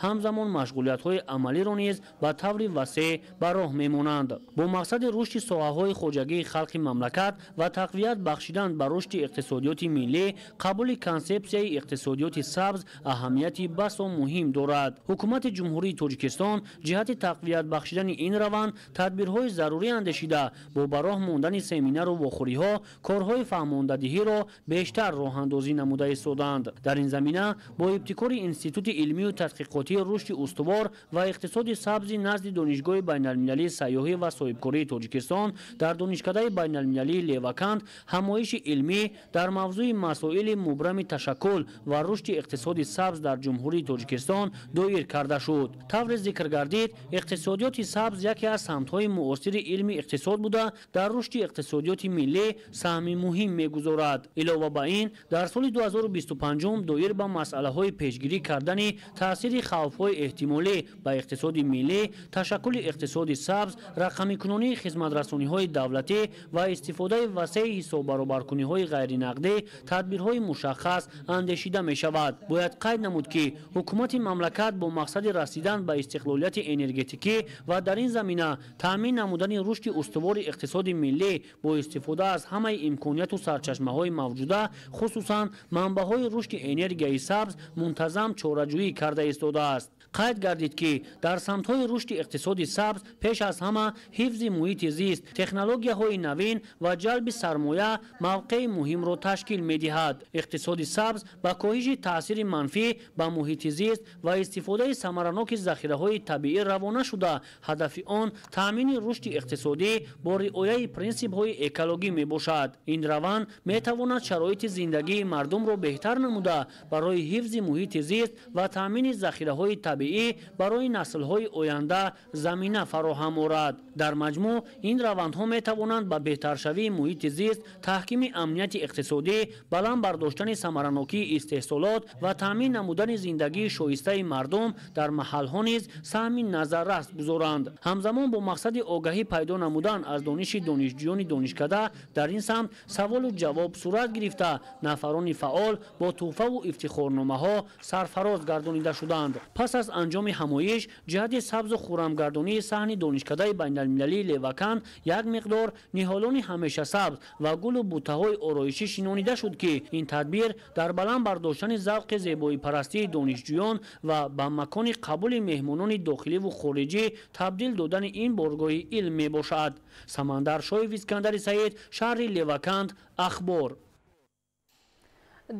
ҳамзамон машғулиятҳои амалиро низ ба таври васеъ ба роҳ мемонанд. Бо мақсади рушди соҳаҳои хоҷагии халқи мамлакат ва тақвият бахшидан ба рушди иқтисодиёти миллӣ, қабули консепсияи иқтисодиёти сабз аҳамияти басо муҳим дорад. Ҳукумати Ҷумҳурии Тоҷикистон ҷиҳати тақвият бахшидани ин раванд тадбирҳои зарурӣ андешида, бо ба роҳ мондани семинару вохӯриҳо корҳои фаҳмондадиҳиро бештар роҳандозӣ намуда истоданд. Дар ин замина бо ибтикори Институти илмию тадқиқотии рушди устувор ва иқтисоди сабзи назди Донишгоҳи байналмилалии сайёҳӣ ва соҳибкории Тоҷикистон дар Донишкадаи байналмилалии Левакант ҳамоиши илмӣ дар мавзӯи масоили мубрами ташаккул ва рушди иқтисоди сабз дар Ҷумҳурии Тоҷикистон доир карда шуд. Тавре зикр гардид, иқтисодиёти сабз яке аз самтҳои муосири илми иқтисод буда, дар рушди иқтисодиёти миллӣ саҳми муҳим мегузорад. Илова ба ин, дар соли 2025 доир ба масъалаҳои пешгирӣ кардани таъсири хавфҳои эҳтимолӣ ба иқтисоди миллӣ, ташаккули иқтисоди сабз, рақамикунонии хизматрасониҳои давлатӣ ва истифодаи васеи ҳисоббаробаркуниҳои ғайринақдӣ тадбирҳои мушаххас андешида мешавад. Бояд қайд намуд, ки ҳукумати мамлакат бо мақсади расидан ба истиқлолияти энергетикӣ ва дар ин замина таъмин намудани рушди устувори иқтисоди миллӣ бо истифода аз ҳамаи имконияту сарчашмаҳои мавҷуда, хусусан манбаъҳои рушди энергияи сабз, мунтазам чораҷӯӣ карда истодааст. Қайд гардид, ки дар самтҳои рушди иқтисоди сабз пеш аз ҳама ҳифзи муҳити зист, технологияҳои навин ва ҷалби сармоя мавқеи муҳимро ташкил медиҳад. Иқтисоди сабз ба коҳиши таъсири манфӣ ба муҳити зист ва истифодаи самараноки захираҳои табиӣ равона шуда, ҳадафи он таъмини рушди иқтисодӣ бо риояи принсипҳои экологӣ мебошад. Ин раванд метавонад шароити зиндагии мардумро беҳтар намуда, барои ҳифзи муҳити зист ва таъмини захираҳои табиӣ табиӣ барои наслҳои оянда замина фароҳам орад. Дар маҷмӯъ ин равандҳо метавонанд ба беҳтаршавии муҳити зист, таҳкими амнияти иқтисодӣ, баланд бардоштани самаранокии истеҳсолот ва таъмин намудани зиндагии шоистаи мардум дар маҳалҳо низ саҳми назаррас гузоранд. Ҳамзамон бо мақсади огаҳӣ пайдо намудан аз дониши донишҷӯёни донишкада дар ин самт саволу ҷавоб сурат гирифта, нафарони фаъол бо тӯҳфаву ифтихорномаҳо сарфароз гардонида шуданд. Пас аз анҷоми ҳамоиш ҷиҳати сабзу хуррамгардонии саҳни донишкадаи байналмилалии Леваканд як миқдор ниҳолони ҳамешасабз ва гулу бутаҳои ороишӣ шинонида шуд, ки ин тадбир дар баланд бардоштани завқи зебоипарастии донишҷӯён ва ба макони қабули меҳмонони дохиливу хориҷӣ табдил додани ин боргоҳи илм мебошад. Самандар Шоев, Искандари Саид, шаҳри Леваканд, Ахбор.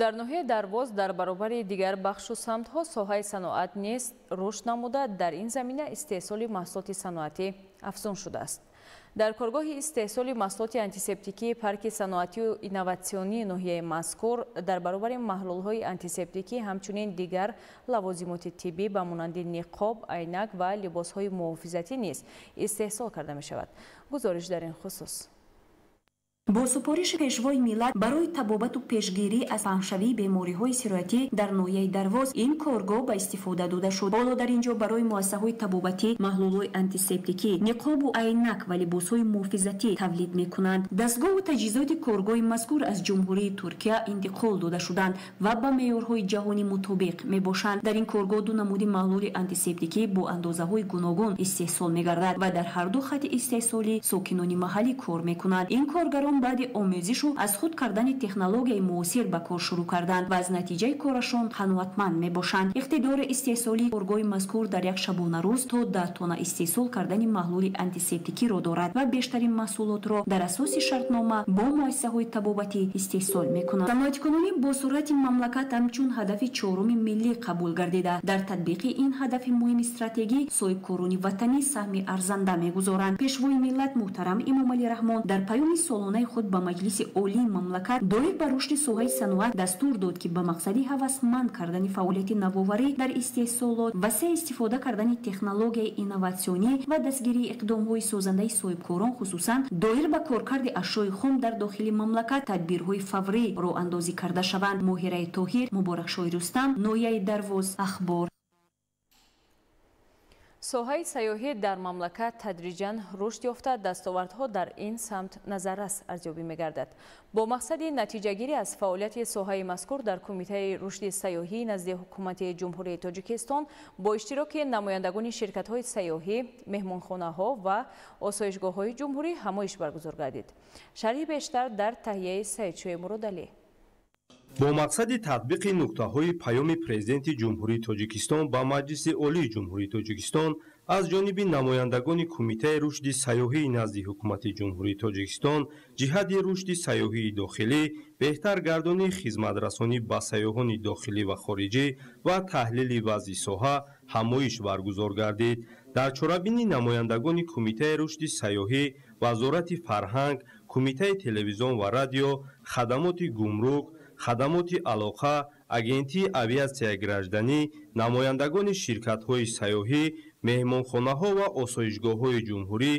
Дар ноҳияи Дарвоз дар баробари дигар бахшу самтҳо соҳаи саноат низ рушд намуда, дар ин замина истеҳсоли маҳсулоти саноатӣ афзун шудааст. Дар коргоҳи истеҳсоли маҳсулоти антисептикии парки саноатию инноватсионии ноҳияи мазкур дар баробари маҳлулҳои антисептикӣ ҳамчунин дигар лавозимоти тиббӣ ба монанди ниқоб, айнак ва либосҳои муҳофизатӣ низ истеҳсол карда мешавад. Гузориш дар ин хусус. Бо супориши пешвои миллат барои табобату пешгирӣ аз паҳншавии бемориҳои сироятӣ дар ноҳияи Дарвоз ин коргоҳ ба истифода дода шуд. Ҳоло дар ин ҷо барои муассисаҳои табобатӣ маҳлулҳои антисептикӣ, ниқобу айнак ва либосҳои муҳофизатӣ тавлид мекунанд. Дастгоҳу таҷҳизоти коргоҳи мазкур аз Ҷумҳурии Туркия интиқол дода шуданд ва ба меъёрҳои ҷаҳонӣ мутобиқ мебошанд. Дар ин коргоҳ ду намуди маҳлули антисептикӣ бо андозаҳои гуногун истеҳсол мегардад ва дар ҳар ду хати истеҳсолӣ сокинони маҳаллӣ кор мекунанд. Ин коргарон баъди омезишу аз худ кардани технологияи муосир ба кор шурӯъ карданд ва аз натиҷаи корашон қаноатманд мебошанд. Иқтидори истеҳсолии коргоҳи мазкур дар як шабонарӯз то 10 тонна истеҳсол кардани маҳлули антисептикиро дорад ва бештарин маҳсулотро дар асоси шартнома бо муассисаҳои табобатӣ истеҳсол мекунанд. Саноаткунонӣ бо суръати мамлакат ҳамчун ҳадафи чоруми миллӣ қабул гардида, дар татбиқи ин ҳадафи муҳими стратегӣ соҳибкорони ватанӣ саҳми арзанда мегузоранд. Пешвои миллат муҳтарам Эмомалӣ Раҳмон дар паёми солонаи худ ба Маҷлиси Олии мамлакат доир ба рушди соҳаи саноат дастур дод, ки ба мақсади ҳавасманд кардани фаъолияти навоварӣ дар истеҳсолот, васеъ истифода кардани технологияи инноватсионӣ ва дастгирии иқдомҳои созандаи соҳибкорон, хусусан доир ба коркарди ашёи хом дар дохили мамлакат тадбирҳои фаврӣ роҳандозӣ карда шаванд. Моҳираи Тоҳир, Муборакшоҳи Рустам, ноҳияи Дарвоз, Ахбор. Соҳаи сайёҳӣ дар мамлакат тадриҷан рушд ёфта, дастовардҳо дар ин самт назаррас арзёбӣ мегардад. Бо мақсади натиҷагирӣ аз фаъолияти соҳаи мазкур дар Кумитаи рушди сайёҳӣ назди Ҳукумати Ҷумҳурии Тоҷикистон бо иштироки намояндагони ширкатҳои сайёҳӣ, меҳмонхонаҳо ва осоишгоҳҳои ҷумҳурӣ ҳамоиш баргузор гардид. Шарҳи бештар дар таҳияи Саидшои Муродалӣ. Бо мақсади татбиқи нуктаҳои паёми Президенти Ҷумҳурии Тоҷикистон ба Маҷлиси Олии Ҷумҳурии Тоҷикистон аз ҷониби намояндагони Кумитаи рушди сайёҳии назди Ҳукумати Ҷумҳурии Тоҷикистон ҷиҳати рушди сайёҳии дохилӣ, беҳтар гардонии хизматрасонӣ ба сайёҳони дохилӣ ва хориҷӣ ва таҳлили вазъи соҳа ҳамоиш баргузор гардид. Дар чорабинӣ намояндагони Кумитаи рушди сайёҳӣ, Вазорати фарҳанг, Кумитаи телевизион ва радио, хадамоти гумрук, хадамоти алоқа, агентии авиатсияи гражданӣ, намояндагони ширкатҳои сайёҳӣ, меҳмонхонаҳо ва осоишгоҳҳои ҷумҳурӣ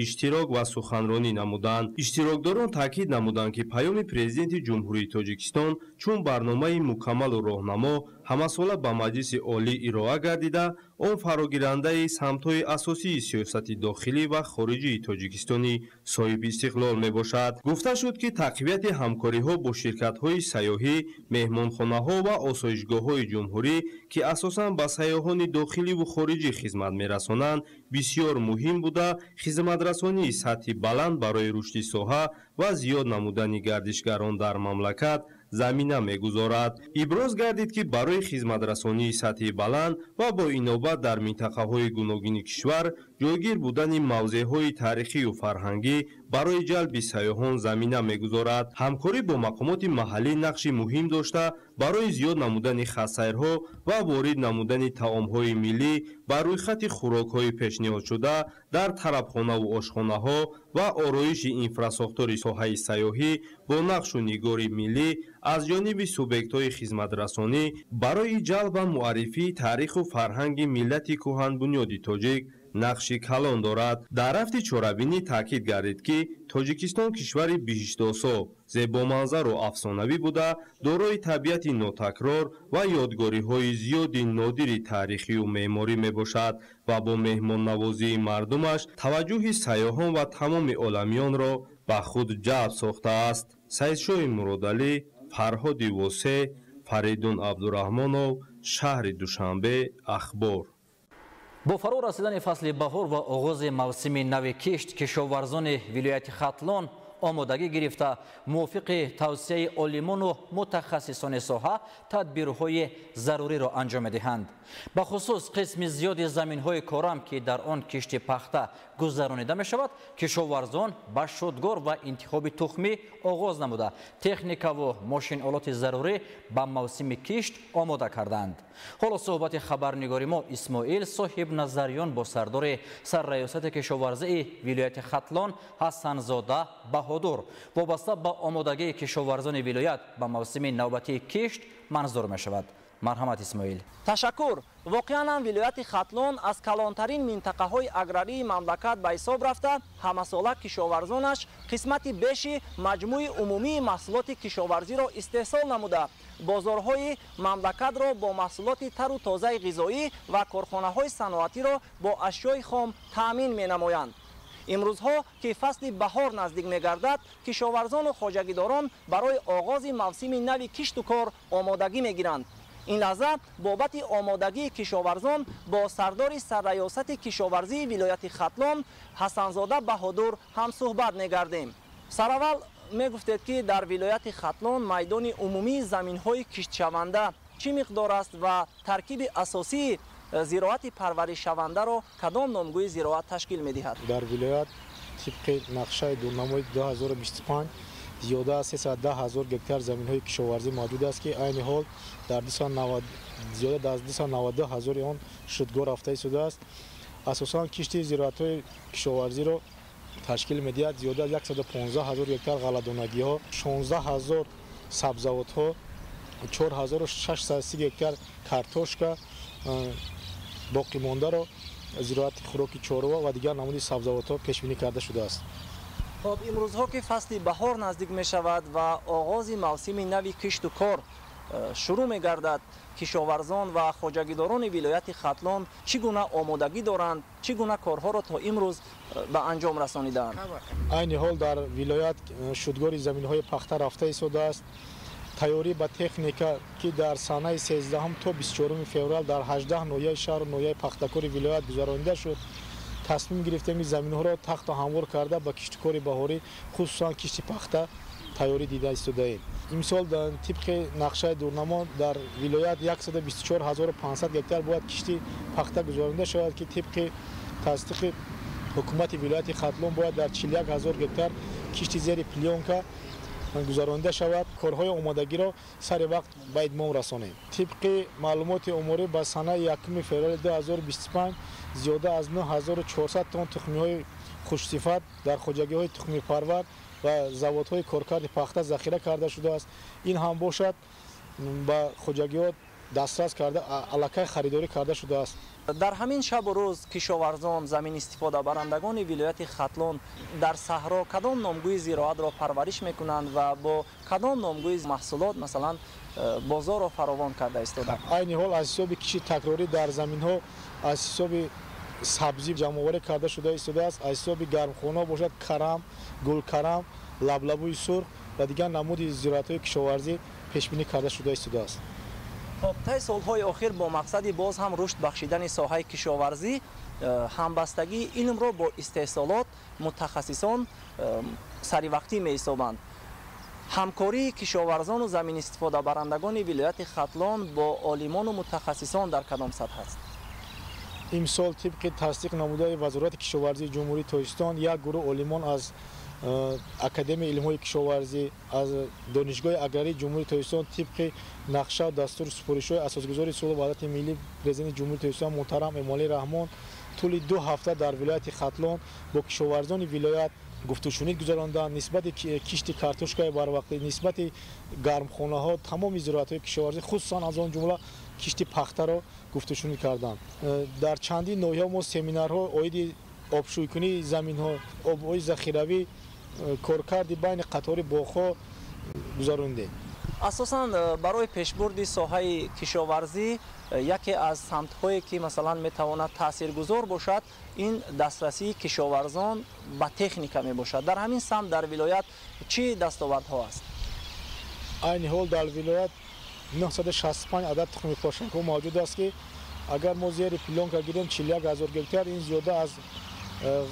иштирок ва суханронӣ намуданд. Иштирокдорон таъкид намуданд, ки паёми Президенти Ҷумҳурии Тоҷикистон чун барномаи мукаммалу роҳнамо ҳамасола ба Маҷлиси Олӣ ироа гардида, он фарогирандаи самтҳои асосии сиёсати дохилӣ ва хориҷии Тоҷикистони соҳибистиқлол мебошад. Гуфта шуд, ки тақвияти ҳамкориҳо бо ширкатҳои сайёҳӣ, меҳмонхонаҳо ва осоишгоҳҳои ҷумҳурӣ, ки асосан ба сайёҳони дохиливу хориҷӣ хизмат мерасонанд, бисёр муҳим буда, хизматрасонии сатҳи баланд барои рушди соҳа ва зиёд намудани гардишгарон дар мамлакат замина мегузорад. Иброз гардид, ки барои хизматрасонии сатҳи баланд ва бо инобат дар минтақаҳои гуногуни кишвар ҷойгир будани мавзеъҳои таърихию фарҳангӣ барои ҷалби сайёҳон замина мегузорад. Ҳамкорӣ бо мақомоти маҳаллӣ нақши муҳим дошта, барои зиёд намудани хатсайрҳо ва ворид намудани таомҳои миллӣ ба рӯйхати хӯрокҳои пешниҳодшуда дар тарабхонаву ошхонаҳо ва ороиши инфрасохтори соҳаи сайёҳӣ бо нақшу нигори миллӣ аз ҷониби субъектҳои хизматрасонӣ барои ҷалб ва муаррифии таъриху фарҳанги миллати кӯҳанбунёди тоҷик нақши калон дорад. Дар рафти чорабинӣ таъкид гардид, ки Тоҷикистон кишвари биҳиштосо, зебоманзару афсонавӣ буда, дорои табиати нотакрор ва ёдгориҳои зиёди нодири таърихию меъморӣ мебошад ва бо меҳмоннавозии мардумаш таваҷҷӯҳи сайёҳон ва тамоми оламиёнро ба худ ҷалб сохтааст. Саидшоҳи Муродалӣ, Фарҳоди Восе, Фаридун Абдураҳмонов, шаҳри Душанбе, Ахбор. Бо фаро расидани фасли баҳор ва оғози мавсими нави кишт, кишоварзони вилояти Хатлон омодагӣ гирифта, мувофиқи тавсияи олимону мутахассисони соҳа тадбирҳои заруриро анҷом медиҳанд. Бахусус қисми зиёди заминҳои корам, ки дар он кишти пахта гузаронида мешавад, кишоварзон ба шудгор ва интихоби тухмӣ оғоз намуда, техникаву мошинолоти зарурӣ ба мавсими кишт омода карданд. Ҳоло суҳбати хабарнигори мо Исмоил Соҳибназарён бо сардори сарраёсати кишоварзии вилояти Хатлон Ҳасанзода Баҳодур вобаста ба омодагии кишоварзони вилоят ба мавсими навбатии кишт манзур мешавад. Марҳамат, Исмоил. Ташаккур. Воқеан ҳам вилояти Хатлон аз калонтарин минтақаҳои аграрии мамлакат ба ҳисоб рафта, ҳамасола кишоварзонаш қисмати беши маҷмӯи умумии маҳсулоти кишоварзиро истеҳсол намуда, бозорҳои мамлакатро бо маҳсулоти тару тозаи ғизоӣ ва корхонаҳои саноатиро бо ашёи хом таъмин менамоянд. Имрӯзҳо ки фасли баҳор наздик мегардад, кишоварзону хоҷагидорон барои оғози мавсими нави кишту кор омодагӣ мегиранд. Ин лаҳза бобати омодагии кишоварзон бо сардори сарраёсати кишоварзии вилояти Хатлон Ҳасанзода Баҳодур ҳамсӯҳбат мегардем. Сараввал мегуфтед, ки дар вилояти Хатлон майдони умумии заминҳои киштшаванда чӣ миқдор аст ва таркиби асосии зироати парваришшавандаро кадом номгӯи зироат ташкил медиҳад? Дар вилоят тибқи нақшаи дурнамои 2025 зиёда аз 310 ҳазор гектар заминҳои кишоварзӣ мавҷуд аст, ки айни ҳол дар зиёда аз 292 ҳазори он шудгор рафта истодааст. Асосан кишти зироатҳои кишоварзиро ташкил медиҳад зиёда аз 115 ҳазор гектар ғалладонагиҳо, 16 ҳазор сабзавотҳо, 4630 гектар картошка, боқимондаро зироати хӯроки чорва ва дигар намуди сабзавотҳо пешбинӣ карда шудааст. Хоб, имрӯзҳо ки фасли баҳор наздик мешавад ва оғози мавсими нави кишту кор шурӯъ мегардад, кишоварзон ва хоҷагидорони вилояти Хатлон чӣ гуна омодагӣ доранд, чӣ гуна корҳоро то имрӯз ба анҷом расонидаанд? Айни ҳол дар вилоят шудгори заминҳои пахта рафта истодааст. Тайёрӣ ба техника, ки дар санаи 13 то 24 феврал дар 18 ноҳияи шаҳру ноҳияи пахтакори вилоят гузаронида шуд, тасмим гирифтем, ки заминҳоро тахту ҳамвор карда ба киштукори баҳорӣ, хусусан кишти пахта, тайёрӣ дида истодаем. Имсол тибқи нақшаи дурнамо дар вилоят 124 500 гектар бояд кишти пахта гузаронида шавад, ки тибқи тасдиқи ҳукумати вилояти Хатлон бояд дар 41 ҳазор гектар кишти зери плёнка гузаронида шавад. Корҳои омодагиро сари вақт ба итмом расонем. Тибқи маълумоти оморӣ ба санаи 1 феврали 2025 зиёда аз 9400 тонн тухмиҳои хушсифат дар хоҷагиҳои тухмипарвар ва заводҳои коркарди пахта захира карда шудааст. Ин ҳам бошад, ба хоҷагиҳо дастрас карда, аллакай харидорӣ карда шудааст. Дар ҳамин шабу рӯз кишоварзон, замин истифодабарандагони вилояти Хатлон дар саҳро кадом номгӯи зироатро парвариш мекунанд ва бо кадом номгӯи маҳсулот, масалан, бозорро фаровон карда истодаанд? Айни ҳол аз ҳисоби кишти такрорӣ дар заминҳо аз ҳисоби сабзӣ ҷамъоварӣ карда шуда истодааст. Аз ҳисоби гармхонаҳо бошад, карам, гулкарам, лаблабӯи сурх ва дигар намуди зироатҳои кишоварзӣ пешбинӣ карда шуда истодааст. Хоб, таи солҳои охир бо мақсади боз ҳам рушд бахшидани соҳаи кишоварзӣ, ҳамбастагии илмро бо истеҳсолот мутахассисон саривақтӣ меҳисобанд. Ҳамкории кишоварзону заминистифодабарандагони вилояти Хатлон бо олимону мутахассисон дар кадом сатҳ аст? Имсол тибқи тасдиқ намудаи Вазорати кишоварзии Ҷумҳурии Тоҷикистон як гурӯҳ олимон аз Академияи илмҳои кишоварзӣ, аз Донишгоҳи аграрии Ҷумҳурии Тоҷикистон тибқи нақша дастури супоришҳои асосгузори сулҳу ваҳдати миллӣ, Президенти Ҷумҳурии Тоҷикистон муҳтарам Эмомалӣ Раҳмон тӯли 2 ҳафта дар вилояти Хатлон бо кишоварзони вилоят гуфтушунид гузаронданд нисбати кишти картошкаи барвақтӣ, нисбати гармхонаҳо, тамоми зироатҳои кишоварзӣ, хусусан аз он ҷумла кишти пахтаро гуфтушунид карданд. Дар чандин ноҳияҳо мо семинарҳо оиди обшӯйкунии заминҳо, обҳои захиравӣ, коркарди байни қатори боғҳо гузарондем. Асосан барои пешбурди соҳаи кишоварзӣ яке аз самтҳое ки масалан метавонад таъсиргузор бошад, ин дастрасии кишоварзон ба техника мебошад. Дар ҳамин самт дар вилоят чӣ дастовардҳо аст? Айни ҳол дар вилоят 965 адад тухми пошакҳо мавҷуд аст, ки агар мо зери плёнка гирем 41 ҳазор гектар, ин зиёда аз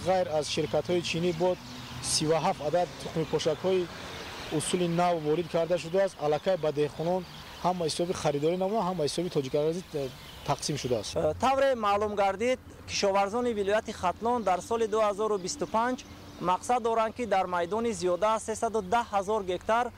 ғайр аз ширкатҳои чинӣ бод 37 адад тухми пошакҳои усули нав ворид карда шудааст. Аллакай ба деҳқонон ҳама ҳисоби харидорӣ намуда, ҳама ҳисоби тоҷикарзӣ тақсим шудааст. Тавре маълум гардид, кишоварзони вилояти Хатлон дар соли 2025 мақсад доранд, ки дар майдони зиёда аз 310 ҳазор гектар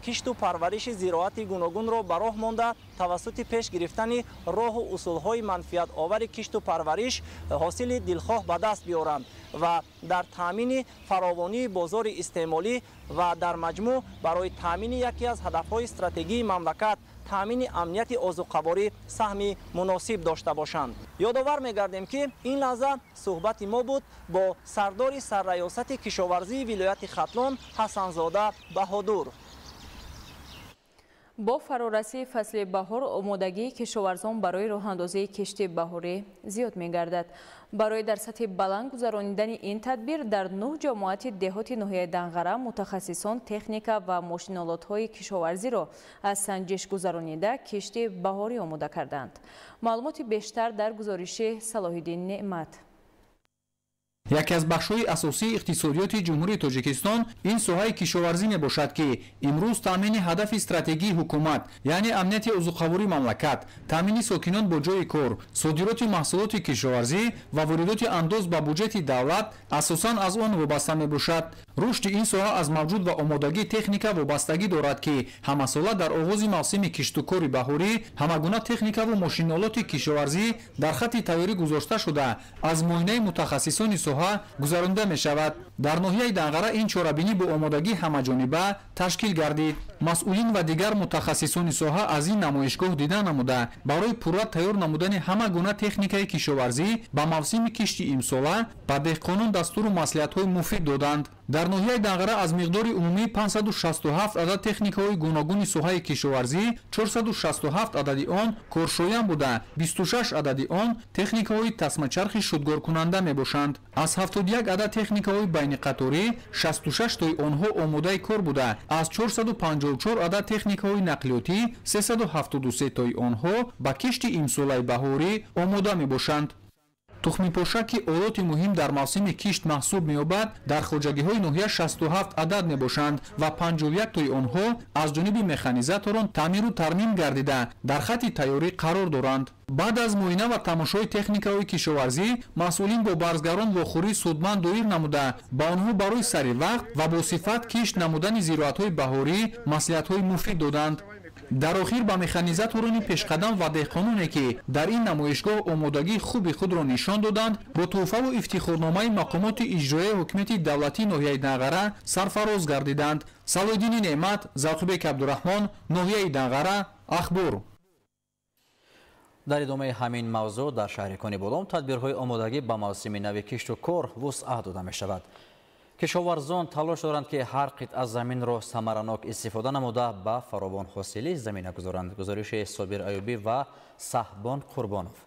кишту парвариши зироати гуногунро ба роҳ монда, тавассути пеш гирифтани роҳу усулҳои манфиатовари кишту парвариш ҳосили дилхоҳ ба даст биёранд ва дар таъмини фаровонии бозори истеъмолӣ ва дар маҷмӯъ барои таъмини яке аз ҳадафҳои стратегии мамлакат, таъмини амнияти озуқаворӣ саҳми муносиб дошта бошанд. Ёдовар мегардем, ки ин лаҳза суҳбати мо буд бо сардори сарраёсати кишоварзии вилояти Хатлон Ҳасанзода Баҳодур. Бо фарорасии фасли баҳор омодагии кишоварзон барои роҳандозии кишти баҳорӣ зиёд мегардад. Барои дар сатҳи баланд гузаронидани ин тадбир дар 9 ҷамоати деҳоти ноҳияи Данғара мутахассисон техника ва мошинолотҳои кишоварзиро аз санҷиш гузаронида кишти баҳорӣ омода карданд. Маълумоти бештар дар гузориши Салоҳиддин Неъмат. Яке аз бахшҳои асосии иқтисодиёти Ҷумҳурии Тоҷикистон ин соҳаи кишоварзӣ мебошад, ки имрӯз таъмини ҳадафи стратегии ҳукумат, яъне амнияти озуқавории мамлакат, таъмини сокинон бо ҷойи кор, содироти маҳсулоти кишоварзӣ ва воридоти андоз ба буҷети давлат асосан аз он вобаста мебошад. Рушди ин соҳа аз мавҷуд ва омодагии техника вобастагӣ дорад, ки ҳамасола дар оғози мавсими киштукори баҳорӣ ҳамагуна техникаву мошинолоти кишоварзӣ дар хатти тайёрӣ гузошта шуда, аз муоинаи мутахассисони соҳа гузаронида мешавад. Дар ноҳияи Данғара ин чорабинӣ бо омодагии ҳамаҷониба ташкил гардид. Масъулин ва дигар мутахассисони соҳа аз ин намоишгоҳ дида намуда, барои пурра тайёр намудани ҳама гуна техникаи кишоварзӣ ба мавсими кишти имсола ба деҳқонон дастуру маслиҳатҳои муфид доданд. Дар ноҳияи Данғара аз миқдори умумии 567 адад техникаҳои гуногуни соҳаи кишоварзӣ 467 адади он коршоям буда, 26 адади он техникаҳои тасмачархи шудгоркунанда мебошанд. Аз 71 адад техникаҳои байниқаторӣ 66 тои онҳо омодаи кор буда, аз 454 адад техникаҳои нақлиётӣ 373 тои онҳо ба кишти имсолаи баҳорӣ омода мебошанд. Тухмипошак, ки олоти муҳим дар мавсими кишт маҳсуб меёбад, дар хоҷагиҳои ноҳия 67 адад мебошанд ва 51 тои онҳо аз ҷониби механизаторон таъмиру тармим гардида дар хатти тайёрӣ қарор доранд. Баъд аз муоина ва тамошои техникаҳои кишоварзӣ масъулин бо барзгарон вохӯрии судманд доир намуда, ба онҳо барои сари вақт ва бо сифат кишт намудани зироатҳои баҳорӣ маслиҳатҳои муфид доданд. Дар охир ба механизаторони пешқадам ва деҳқононе, ки дар ин намоишгоҳ омодагии хуби худро нишон доданд, бо тӯҳфаву ифтихорномаи мақомоти иҷроияи ҳукумати давлатии ноҳияи Данғара сарфароз гардиданд. Салоҳиддини Неъмат, Завқибек Абдураҳмон, ноҳияи Данғара, Ахбор. Дар идомаи ҳамин мавзӯъ дар шаҳри Конибодом тадбирҳои омодагӣ ба мавсими нави кишту кор вусъат дода мешавад. Кишоварзон талош доранд, ки ҳар қитъа заминро самаранок истифода намуда ба фаровон ҳосилӣ замина гузоранд. Гузориши Собир Аюбӣ ва Саҳбон Қурбонов.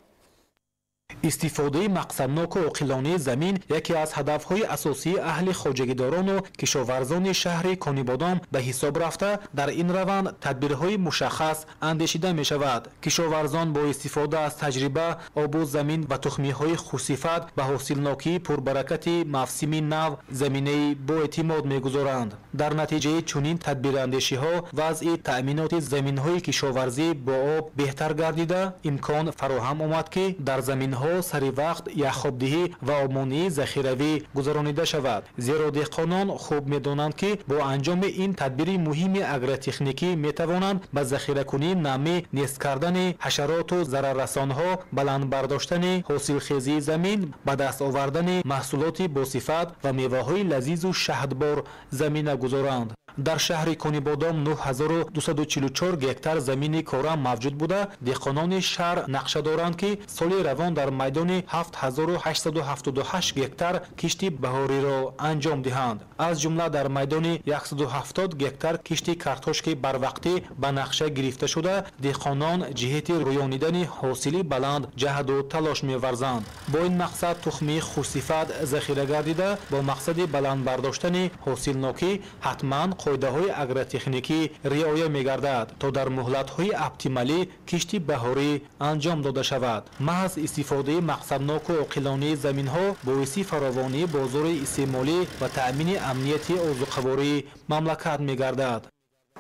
Истифодаи мақсадноку оқилонаи замин яке аз ҳадафҳои асосии аҳли хоҷагидорону кишоварзони шаҳри Конибодом ба ҳисоб рафта, дар ин раванд тадбирҳои мушаххас андешида мешавад. Кишоварзон бо истифода аз таҷриба, обу замин ва тухмиҳои хушсифат ба ҳосилнокии пурбаракати мавсими нав заминаи боэътимод мегузоранд. Дар натиҷаи чунин тадбирандешиҳо вазъи таъминоти заминҳои кишоварзӣ бо об беҳтар гардида, имкон фароҳам омад, ки дар заминҳои заминҳо сари вақт яхобдиҳӣ ва обмонии захиравӣ гузаронида шавад. Зеро деҳқонон хуб медонанд, ки бо анҷоми ин тадбири муҳими агротехникӣ метавонанд ба захиракунии намӣ, нест кардани ҳашароту зараррасонҳо, баланд бардоштани ҳосилхезии замин, ба даст овардани маҳсулоти босифат ва меваҳои лазизу шаҳдбор замина гузоранд. Дар шаҳри Конибодом 9244 гектар замини кора мавҷуд буда, деҳқонони шаҳр нақша доранд, ки соли равон дар майдони 7878 гектар кишти баҳориро анҷом диҳанд. Аз ҷумла дар майдони 170 гектар кишти картошки барвақтӣ ба нақша гирифта шуда, деҳқонон ҷиҳати рӯёнидани ҳосили баланд ҷаҳду талош меварзанд. Бо ин мақсад тухмии хушсифат захира гардида, бо мақсади баланд бардоштани ҳосилнокӣ ҳатман қоидаҳои агротехникӣ риоя мегардад, то дар муҳлатҳои оптималӣ кишти баҳорӣ анҷом дода шавад. Маҳз истифодаи мақсадноку оқилонии заминҳо боиси фаровонии бозори истеъмолӣ ва таъмини амнияти озуқавории мамлакат мегардад.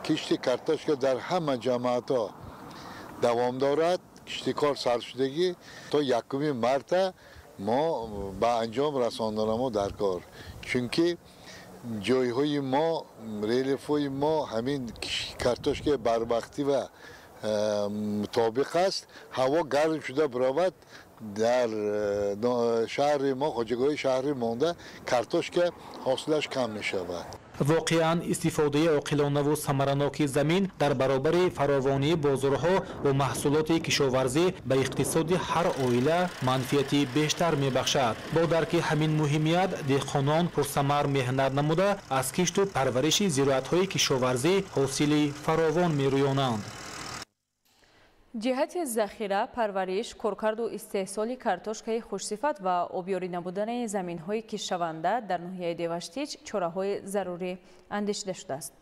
Кишти картошка дар ҳама ҷамоатҳо давом дорад. Киштикор саршудагӣ то 1 марта мо ба анҷом расонданамо дар кор, чунки ҷойҳои мо, релефҳои мо ҳамин картошкаи барвақтӣ ва мутобиқ аст. Ҳаво гарм шуда биравад, дар шаҳри мо, хоҷагиҳои шаҳрӣ монда, картошка ҳосилаш кам мешавад. Воқеан истифодаи оқилонаву самараноки замин дар баробари фаровонии бозорҳо бо маҳсулоти кишоварзӣ ба иқтисоди ҳар оила манфиати бештар мебахшад. Бо дарки ҳамин муҳимият деҳқонон пурсамар меҳнат намуда, аз кишту парвариши зироатҳои кишоварзӣ ҳосили фаровон мерӯёнанд. Ҷиҳати захира, парвариш, коркарду истеҳсоли картошкаи хушсифат ва обёрӣ намудани заминҳои киштшаванда дар ноҳияи Деваштич чораҳои зарурӣ андешида шудааст.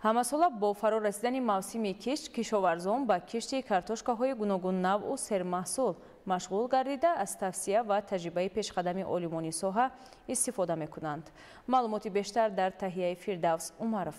Ҳамасола бо фаро расидани мавсими кишт, кишоварзон ба кишти картошкаҳои гуногуннавъу сермаҳсул машғул гардида, аз тавсия ва таҷрибаи пешқадами олимони соҳа истифода мекунанд. Маълумоти бештар дар таҳияи Фирдавс Умаров.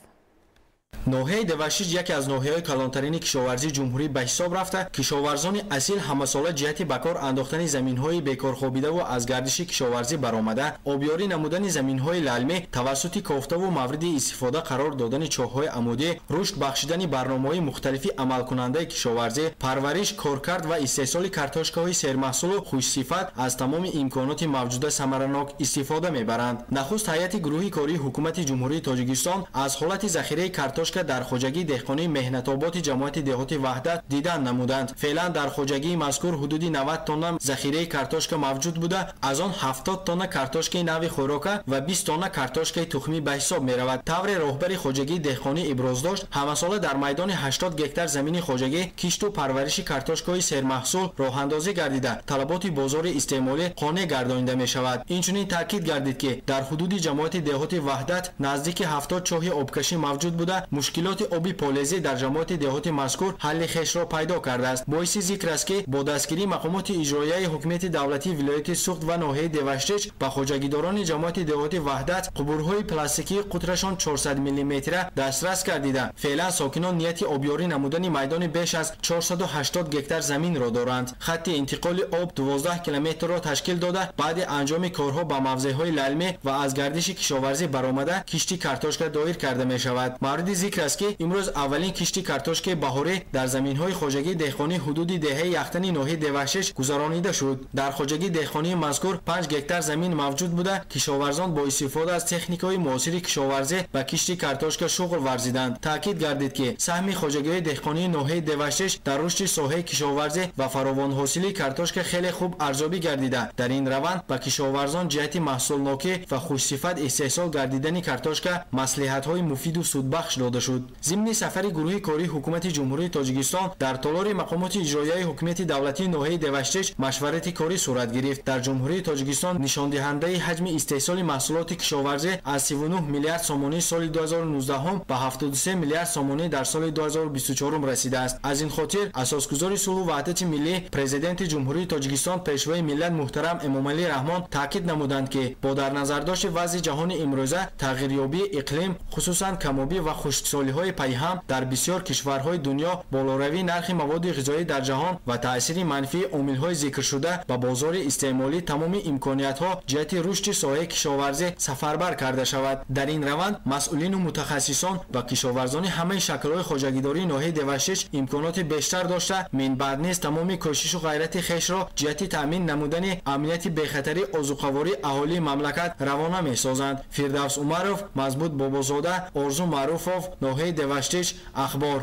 Ноҳияи Деваштич яке аз ноҳияҳои калонтарини кишоварзии ҷумҳурӣ ба ҳисоб рафта, кишоварзони асил ҳамасола ҷиҳати ба кор андохтани заминҳои бекорхобидаву аз гардиши кишоварзӣ баромада, обёрӣ намудани заминҳои лалмӣ тавассути кофтаву мавриди истифода қарор додани чоҳҳои амудӣ, рушд бахшидани барномаҳои мухталифи амалкунандаи кишоварзӣ, парвариш, коркард ва истеҳсоли картошкаҳои сермаҳсулу хушсифат аз тамоми имконоти мавҷуда самаранок истифода мебаранд. Нахуст ҳайати гурӯҳи кории ҳукумати Ҷумҳурии Тоҷикистон аз ҳолати захираи картошка дар хоҷагии деҳқонии меҳнатоботи ҷамоати деҳоти Ваҳдат дидан намуданд. Феълан дар хоҷагии мазкур ҳудуди 90 тонна захираи картошка мавҷуд буда, аз он 70 тонна картошкаи нави хӯрока ва 20 тонна картошкаи тухмӣ ба ҳисоб меравад. Тавре роҳбари хоҷагии деҳқонӣ иброз дошт, ҳамасола дар майдони 80 гектар замини хоҷагӣ кишту парвариши картошкаҳои сермаҳсул роҳандозӣ гардида, талаботи бозори истеъмолӣ қонеъ гардонида мешавад. Инчунин таъкид гардид, ки дар ҳудуди ҷамоати деҳоти Ваҳдат наздики 70 чоҳи обкашӣ мавҷуд буда, мушкилоти оби полезӣ дар ҷамоати деҳоти мазкур ҳалли хешро пайдо кардааст. Боиси зикр аст, ки бо дастгирии мақомоти иҷроияи ҳукумати давлатии вилояти Суғд ва ноҳияи Деваштич ба хоҷагидорони ҷамоати деҳоти Ваҳдат қубурҳои пластикии қутрашон 400 миллиметра дастрас гардида, феълан сокинон нияти обёрӣ намудани майдони беш аз 480 гектар заминро доранд. Хатти интиқоли об 12 километрро ташкил дода, баъди анҷоми корҳо ба мавзеъҳои лалмӣ ва аз гардиши кишоварзӣ баромада кишти картошка доир карда мешавад. Мавриди зикр аст, ки имрӯз аввалин кишти картошкаи баҳорӣ дар заминҳои хоҷагии деҳқонии ҳудуди деҳаи Яхтани ноҳияи Деваштич гузаронида шуд. Дар хоҷагии деҳқонии мазкур 5 гектар замин мавҷуд буда, кишоварзон бо истифода аз техникаҳои муосири кишоварзӣ ба кишти картошка шуғл варзиданд. Таъкид гардид, ки саҳми хоҷагиҳои деҳқонии ноҳияи Деваштич дар рушди соҳаи кишоварзӣ ва фаровонҳосилии картошка хеле хуб арзёбӣ гардида, дар ин раванд ба кишоварзон ҷиҳати маҳсулнокӣ ва хушсифат истеҳсол гардидани картошка маслиҳатҳои муфиду судбахш дода шуд. Зимни сафари гурӯҳи кории ҳукумати Ҷумҳурии Тоҷикистон дар толори мақомоти иҷроияи ҳукумати давлатии ноҳияи Деваштич машварати корӣ сурат гирифт. Дар Ҷумҳурии Тоҷикистон нишондиҳандаи ҳаҷми истеҳсоли маҳсулоти кишоварзӣ аз 39 миллиард сомонӣ соли 2019 ба 73 миллиард сомонӣ дар соли 2024 расидааст. Аз ин хотир асосгузори сулҳу ваҳдати миллӣ, Президенти Ҷумҳурии Тоҷикистон, Пешвои миллат муҳтарам Эмомалӣ Раҳмон таъкид намуданд, ки бо дар назардошти вазъи ҷаҳони имрӯза, тағйирёбии иқлим, хусусан камобӣ ва хушксолӣ Хушксолиҳои пайҳам дар бисёр кишварҳои дунё, болоравии нархи маводи ғизоӣ дар ҷаҳон ва таъсири манфии омилҳои зикршуда ба бозори истеъмолӣ тамоми имкониятҳо ҷиҳати рушди соҳаи кишоварзӣ сафарбар карда шавад. Дар ин раванд масъулину мутахассисон ва кишоварзони ҳамаи шаклҳои хоҷагидории ноҳияи Деваштич имконоти бештар дошта, минбаъд низ тамоми кӯшишу ғайрати хешро ҷиҳати таъмин намудани амнияти бехатари озуқавории аҳолии мамлакат равона месозанд. Фирдавс Умаров, Мазбут Бобозода, Орзу Маъруфов, ноҳияи Деваштич, Ахбор.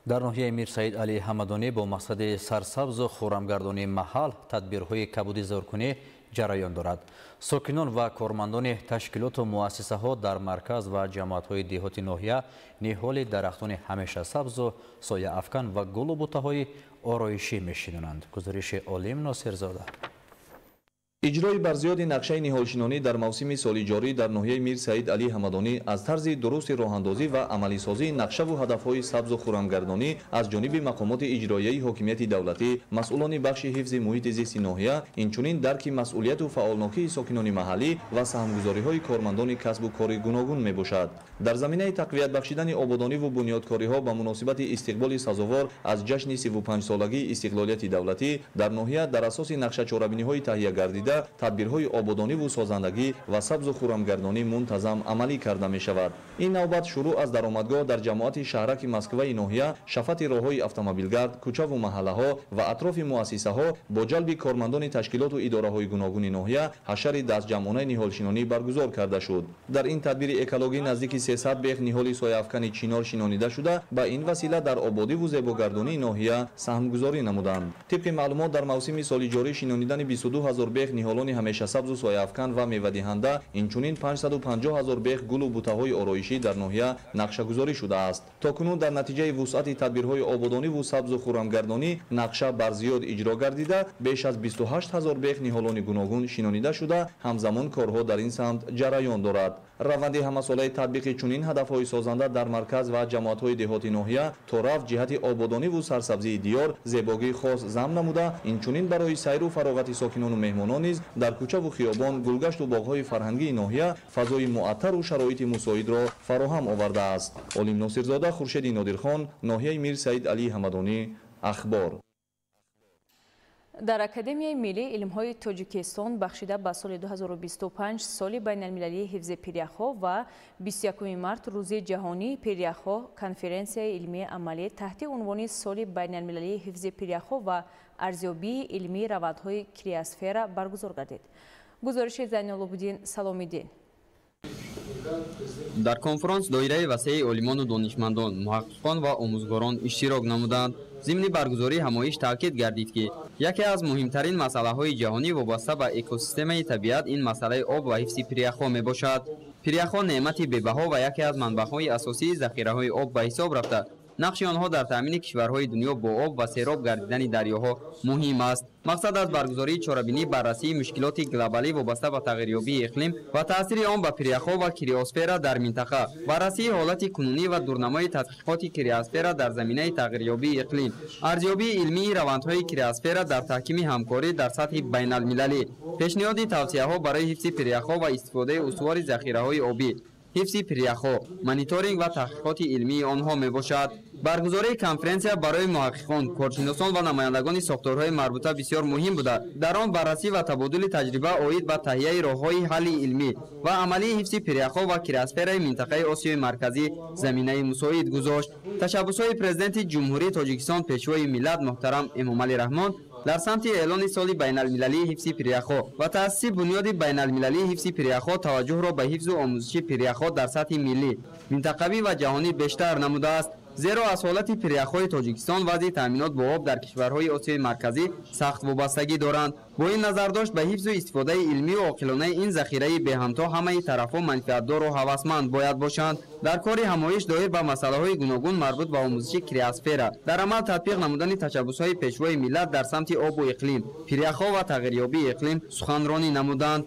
Дар ноҳияи Мирсаид Алӣ Ҳамадонӣ бо мақсади сарсабзу хуррамгардонии маҳал тадбирҳои кабудизоркунӣ ҷараён дорад. Сокинон ва кормандони ташкилоту муассисаҳо дар марказ ва ҷамоатҳои деҳоти ноҳия ниҳоли дарахтони ҳамешасабзу сояафкан ва гулу бутаҳои ороишӣ мешинонанд. Гузориши Олим Носирзода. Иҷрои барзиёди нақшаи ниҳолшинонӣ дар мавсими соли ҷорӣ дар ноҳияи Мир Саид Алӣ Ҳамадонӣ аз тарзи дурусти роҳандозӣ ва амалисозии нақшаву ҳадафҳои сабзу хуррамгардонӣ аз ҷониби мақомоти иҷроияи ҳокимияти давлатӣ, масъулони бахши ҳифзи муҳити зисти ноҳия, инчунин дарки масъулияту фаъолнокии сокинони маҳаллӣ ва саҳмгузориҳои кормандони касбу кори гуногун мебошад. Дар заминаи тақвият бахшидани ободониву бунёдкориҳо ба муносибати истиқболи сазовор аз ҷашни 35-солагии истиқлолияти давлатӣ дар ноҳия дар асоси нақша чорабиниҳои таҳия гардида тадбирҳои ободониву созандагӣ ва сабзу хуррамгардонӣ мунтазам амалӣ карда мешавад. Ин навбат шурӯъ аз даромадгоҳ дар ҷамоати шаҳраки Москваи ноҳия, шафати роҳҳои автомобилгард, кӯчаву маҳаллаҳо ва атрофи муассисаҳо бо ҷалби кормандони ташкилоту идораҳои гуногуни ноҳия ҳашари дастҷамъонаи ниҳолшинонӣ баргузор карда шуд. Дар ин тадбири экологӣ наздики 300 бех ниҳоли сояафкани чинор шинонида шуда, ба ин васила дар ободиву зебогардонии ноҳия саҳмгузорӣ намуданд. Тибқи маълумот, дар мавсими соли ҷорӣ шинонидани 22 ҳазор бех ниҳолони ҳамешасабзу сояафкан ва мевадиҳанда, инчунин 550 ҳазор бех гулу бутаҳои ороишӣ дар ноҳия нақшагузорӣ шудааст. То кунун дар натиҷаи вусъати тадбирҳои ободониву сабзу хуррамгардонӣ нақша барзиёд иҷро гардида, беш аз 28 ҳазор бех ниҳолони гуногун шинонида шуда, ҳамзамон корҳо дар ин самт ҷараён дорад. Раванди ҳамасолаи татбиқи чунин ҳадафҳои созанда дар марказ ва ҷамоатҳои деҳоти ноҳия то рафт ҷиҳати ободониву сарсабзии диёр зебогии хос зам намуда, инчунин барои сайру фароғати сокинону меҳмонон низ дар кӯчаву хиёбон, гулгашту боғҳои фарҳангии ноҳия фазои муаттару шароити мусоидро фароҳам овардааст. Олим Носирзода, Хуршеди Нодирхон, ноҳияи Мир Саид Алӣ Ҳамадонӣ, Ахбор. Дар Академияи миллии илмҳои Тоҷикистон бахшида ба соли 2025 соли байналмилалии ҳифзи пиряхҳо ва 21 март рӯзи ҷаҳонии пиряхҳо конференсияи илмии амалӣ таҳти унвони соли байналмилалии ҳифзи пиряхҳо ва арзёбии илмии равандҳои криосфера баргузор гардид. Гузориши Зайнулобиддин Саломиддин. Дар конфронс доираи васеи олимону донишмандон, муҳаққиқон ва омӯзгорон иштирок намуданд. Зимни баргузории ҳамоиш таъкид гардид, ки яке аз муҳимтарин масъалаҳои ҷаҳонӣ вобаста ба экосистемаи табиат ин масъалаи об ва ҳифзи пиряхҳо мебошад. Пиряхҳо неъмати бебаҳо ва яке аз манбаъҳои асосии захираҳои об ба ҳисоб рафта, нақши онҳо дар таъмини кишварҳои дунё бо об ва сероб гардидани дарёҳо муҳим аст. Мақсад аз баргузории чорабинӣ баррасии мушкилоти глобалӣ вобаста ба тағйирёбии иқлим ва таъсири он ба пиряхҳо ва криосфера дар минтақа, баррасии ҳолати кунунӣ ва дурнамои тадқиқоти криосфера дар заминаи тағйирёбии иқлим, арзёбии илмии равандҳои криосфера дар таҳкими ҳамкорӣ дар сатҳи байналмилалӣ, пешниҳоди тавсияҳо барои ҳифзи пиряхҳо ва истифодаи устувори захираҳои обӣ, ҳифзи пиряхҳо, мониторинг ва таҳқиқоти илмии онҳо мебошад. Баргузории конференсия барои муҳаққиқон, коршиносон ва намояндагони сохторҳои марбута бисёр муҳим буда, дар он баррасӣ ва табодули таҷриба оид ба таҳияи роҳҳои ҳалли илмӣ ва амалии ҳифзи пиряхҳо ва криосфераи минтақаи Осиёи Марказӣ заминаи мусоид гузошт. Ташаббусҳои Президенти Ҷумҳурии Тоҷикистон, Пешвои миллат муҳтарам Эмомалӣ Раҳмон дар самти эълони соли байналмилалии ҳифзи пиряхҳо ва таъсиси бунёди байналмилалии ҳифзи пиряхҳо таваҷҷӯҳро ба ҳифзу омӯзиши пиряхҳо дар сатҳи миллӣ, минтақавӣ ва ҷаҳонӣ бештар намудааст. Зеро аз ҳолати пиряхҳои Тоҷикистон вазъи таъминот бо об дар кишварҳои Осиёи Марказӣ сахт вобастагӣ доранд. Бо ин назардошт ба ҳифзу истифодаи илмию оқилонаи ин захираи беҳамто ҳамаи тарафҳо манфиатдору ҳавасманд бояд бошанд. Дар кори ҳамоиш доир ба масъалаҳои гуногун марбут ба омӯзиши криосфера, дар амал татбиқ намудани ташаббусҳои Пешвои миллат дар самти обу иқлим, пиряхҳо ва тағйирёбии иқлим суханронӣ намуданд.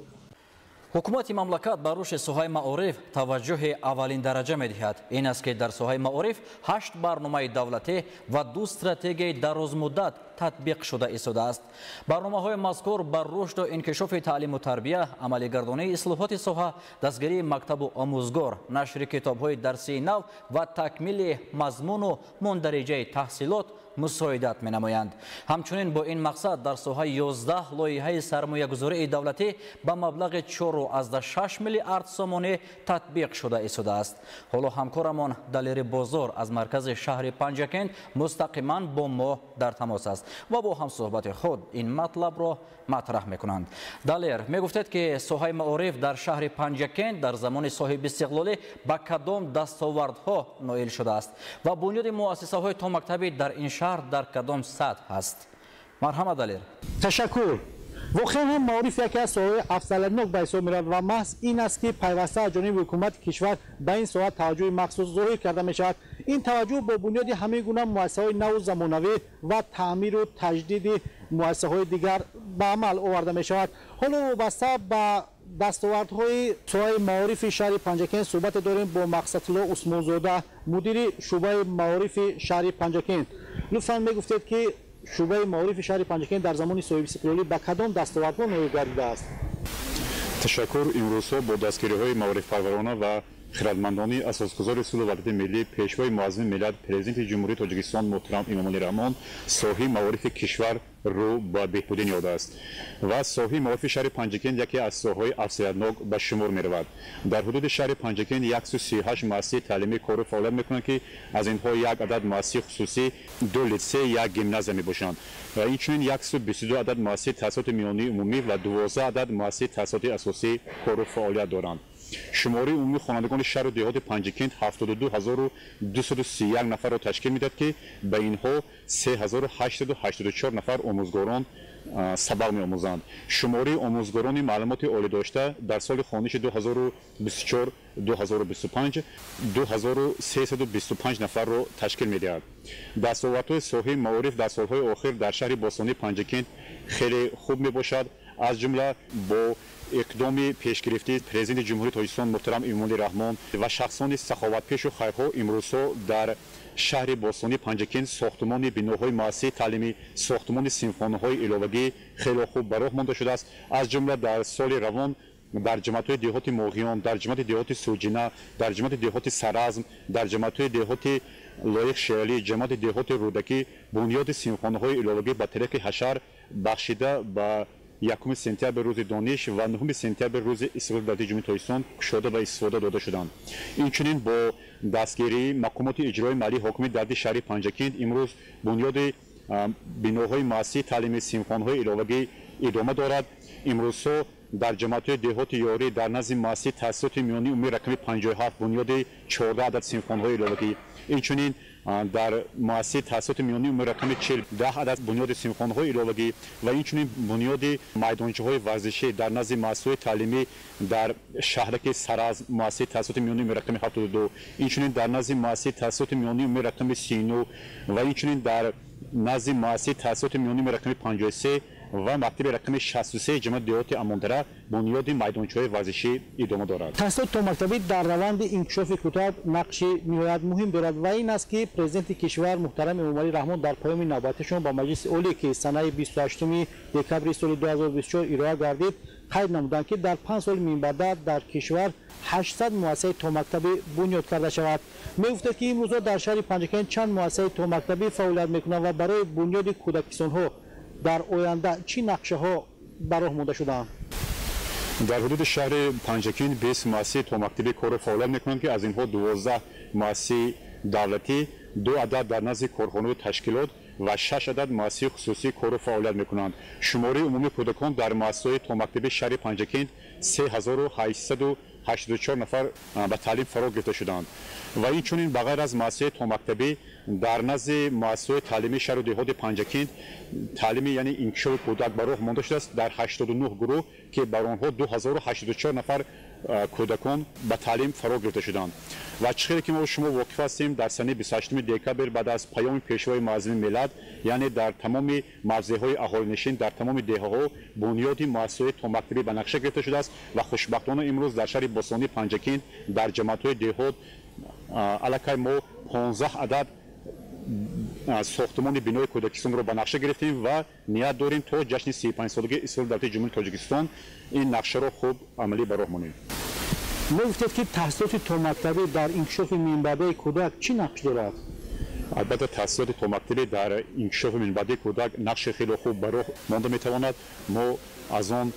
Ҳукумати мамлакат ба рушди соҳаи маориф таваҷҷӯҳи аввалин дараҷа медиҳад. Ин аст, ки дар соҳаи маориф 8 барномаи давлатӣ ва 2 стратегияи дарозмуддат татбиқ шуда истодааст. Барномаҳои мазкур бар рушду инкишофи таълиму тарбия, амалигардонии ислоҳоти соҳа, дастгирии мактабу омӯзгор, нашри китобҳои дарсии нав ва такмили мазмуну мундариҷаи таҳсилот мусоидат менамоянд. Ҳамчунин бо ин мақсад дар соҳаи 11 лоиҳаи сармоягузории давлатӣ ба маблағи 4,6 миллиард сомонӣ татбиқ шуда истодааст. Ҳоло ҳамкорамон Далери Бозор аз маркази шаҳри Панҷакент мустақиман бо мо дар тамос аст ва бо ҳамсӯҳбати худ ин матлабро матраҳ мекунанд. Далер, мегуфтед, ки соҳаи маориф дар шаҳри Панҷакент дар замони соҳибистиқлолӣ ба кадом дастовардҳо ноил шудааст ва бунёди муассисаҳои томактабӣ дар ин шаҳр дар кадом сатҳ ҳаст? Марҳамат, Далер. Ташаккур. Воқеан ҳам маориф яке аз соҳаҳои афзалиятнок ба ҳисоб меравад ва маҳз ин аст, ки пайваста аз ҷониби ҳукумати кишвар ба ин соҳа таваҷҷӯҳи махсус зоҳир карда мешавад. Ин таваҷҷӯҳ бо бунёди ҳамин гуна муассисаҳои наву замонавӣ ва таъмиру таҷдиди муассисаҳои дигар ба амал оварда мешавад. Ҳоло вобаста ба дастовардҳои соҳаи маорифи шаҳри Панҷакент суҳбате дорем бо Мақсадулло Усмонзода, мудири шӯъбаи маорифи шаҳри Панҷакент. Лутфан мегуфтед, ки шӯъбаи маорифи шаҳри Панҷакент дар замони соҳибистиқлолӣ ба кадом дастовардҳо ноил гардидааст? Ташаккур. Имрӯзҳо бо дастгириҳои маорифпарварона ва хирадмандони асосгузори сулҳу ваҳдати миллӣ, пешвои муаззами миллат, президенти Ҷумҳурии Тоҷикистон муҳтарам Эмомалӣ Раҳмон соҳаи маорифи кишвар рӯ ба беҳбудӣ ниҳодааст ва соҳаи маорифи шаҳри Панҷакент яке аз соҳаҳои афзалиятнок ба шумор меравад. Дар ҳудуди шаҳри Панҷакент 138 муассисаи таълимӣ кору фаъолият мекунанд, ки аз инҳо як адад муассисаи хусусӣ, 2 литсей, 1 гимназия мебошанд. Инчунин 122 адад муассисаи таҳсилоти миёнаи умумӣ ва 12 адад муассисаи таҳсилоти асосӣ кору фаъолият доранд. Шумораи умумии хонандагони шаҳру деҳоти Панҷакент 72231 нафарро ташкил медиҳад, ки ба инҳо 3884 нафар омӯзгорон сабақ меомӯзанд. Шумораи омӯзгорони маълумоти олӣ дошта дар соли хониши 2024-2025 2325 нафарро ташкил медиҳад. Дастовардҳои соҳаи маориф дар солҳои охир дар шаҳри бостонии Панҷакент хеле хуб мебошад, аз ҷумла бо иқдоми пешгирифтии президенти Ҷумҳурии Тоҷикистон муҳтарам Эмомалӣ Раҳмон ва шахсони саховатпешу хайрхоҳ имрӯзҳо дар шаҳри бостонии Панҷакент сохтумони биноҳои муассисаи таълимӣ, сохтумони синфхонаҳои иловагӣ хеле хуб ба роҳ монда шудааст. Аз ҷумла дар соли равон дар ҷамоатҳои деҳоти Моғиён, дар ҷамоати деҳоти Суҷина, дар ҷамоати деҳоти Саразм, дар ҷамоатҳои деҳоти Лоиқ Шералӣ, ҷамоати деҳоти Рӯдакӣ бунёди синфхонаҳои иловагӣ ба тариқи ҳашар бахшида ба 1 сентябр рӯзи дониш ва 9 сентябр рӯзи истиқлоли давлатии Ҷумҳурии Тоҷикистон кушода ва истифода дода шуданд. Инчунин бо дастгирии мақомоти иҷроии маҳаллии ҳокимияти давлатии шаҳри Панҷакент имрӯз бунёди биноҳои муассисаи таълимӣ, синфхонаҳои иловагӣ идома дорад. Имрӯзҳо дар ҷамоатҳои деҳоти Ёрӣ дар назди муассисаи таҳсилоти миёнаи умумии рақами 57 бунёди 14 адад синфхонаҳои иловагӣ, инчунин дар муассисаи таҳсилоти миёнаи умумии рақами 40 10 адад бунёди синфхонаҳои иловагӣ ва инчунин бунёди майдончаҳои варзишӣ дар назди муассисаҳои таълимӣ дар шаҳраки Саразм, муассисаи таҳсилоти миёнаи умумии рақами 72, инчунин дар назди муассисаи таҳсилоти миёнаи умумии рақами 39 ва инчунин дар назди муассисаи таҳсилоти миёнаи умумии рақами 53 ва мактаби рақами 63 ҷамоати деҳоти Амондара бунёди майдончаҳои варзишӣ идома дорад. Таҳсилоти томактабӣ дар раванди инкишофи кӯдак нақши ниҳоят муҳим дорад ва ин аст, ки президенти кишвар муҳтарам Эмомалӣ Раҳмон дар паёми навбатишон ба Маҷлиси Олӣ, ки санаи 28 декабри соли 2024 ироа гардид, қайд намуданд, ки дар 5 соли минбаъда дар кишвар 800 муассисаи томактабӣ бунёд карда шавад. Мегуфтед, ки имрӯзҳо дар шаҳри Панҷакент чанд муассисаи томактабӣ фаъолият мекунанд ва барои бунёди кӯдакистонҳо дар оянда чӣ нақшаҳо ба роҳ монда шудаанд? Дар ҳудуди шаҳри Панҷакент 20 муассисаи томактабӣ кору фаъолият мекунанд, ки аз инҳо 12 муассисаи давлатӣ, 2 адад дар назди корхонаю ташкилот ва 6 адад муассисаи хусусӣ кору фаъолият мекунанд. Шумораи умумии кӯдакон дар муассисаҳои томактабии шаҳри Панҷакент 3884 нафар ба таълим фаро гирифта шуданд ва инчунин ба ғайр аз муассисаи томактабӣ дар назди муассисаҳои таълимии шаҳру деҳоти Панҷакент таълими, яъне инкишофи кӯдак ба роҳ монда шудааст дар 89 гурӯҳ, ки бар онҳо 2084 нафар кӯдакон ба таълим фаро гирифта шуданд. Ва чӣ хеле ки мо шумо воқиф ҳастем, дар санаи 28 декабр баъд аз паёми Пешвои муаззами миллат, яъне дар тамоми мавзеъҳои аҳолинишин, дар тамоми деҳаҳо бунёди муассисаҳои томактабӣ ба нақша гирифта шудааст ва хушбахтона имрӯз дар шаҳри бостонии Панҷакент дар ҷамоатҳои деҳот аллакай мо 15 адад сохтмони бинои кӯдакистонро ба нақша гирифтем ва ният дорем то ҷашни 35-солагии истиқлоли давлатии Ҷумҳурии Тоҷикистон ин нақшаро хуб амалӣ ба роҳ монем. Мегуфтед, ки таҳсилоти томактабӣ дар инкишофи минбаъдаи кӯдак чӣ нақш дорад? Албатта, таҳсилоти томактабӣ дар инкишофи минбаъдаи кӯдак нақши хеле хуб ба роҳ монда метавонад. Мо аз он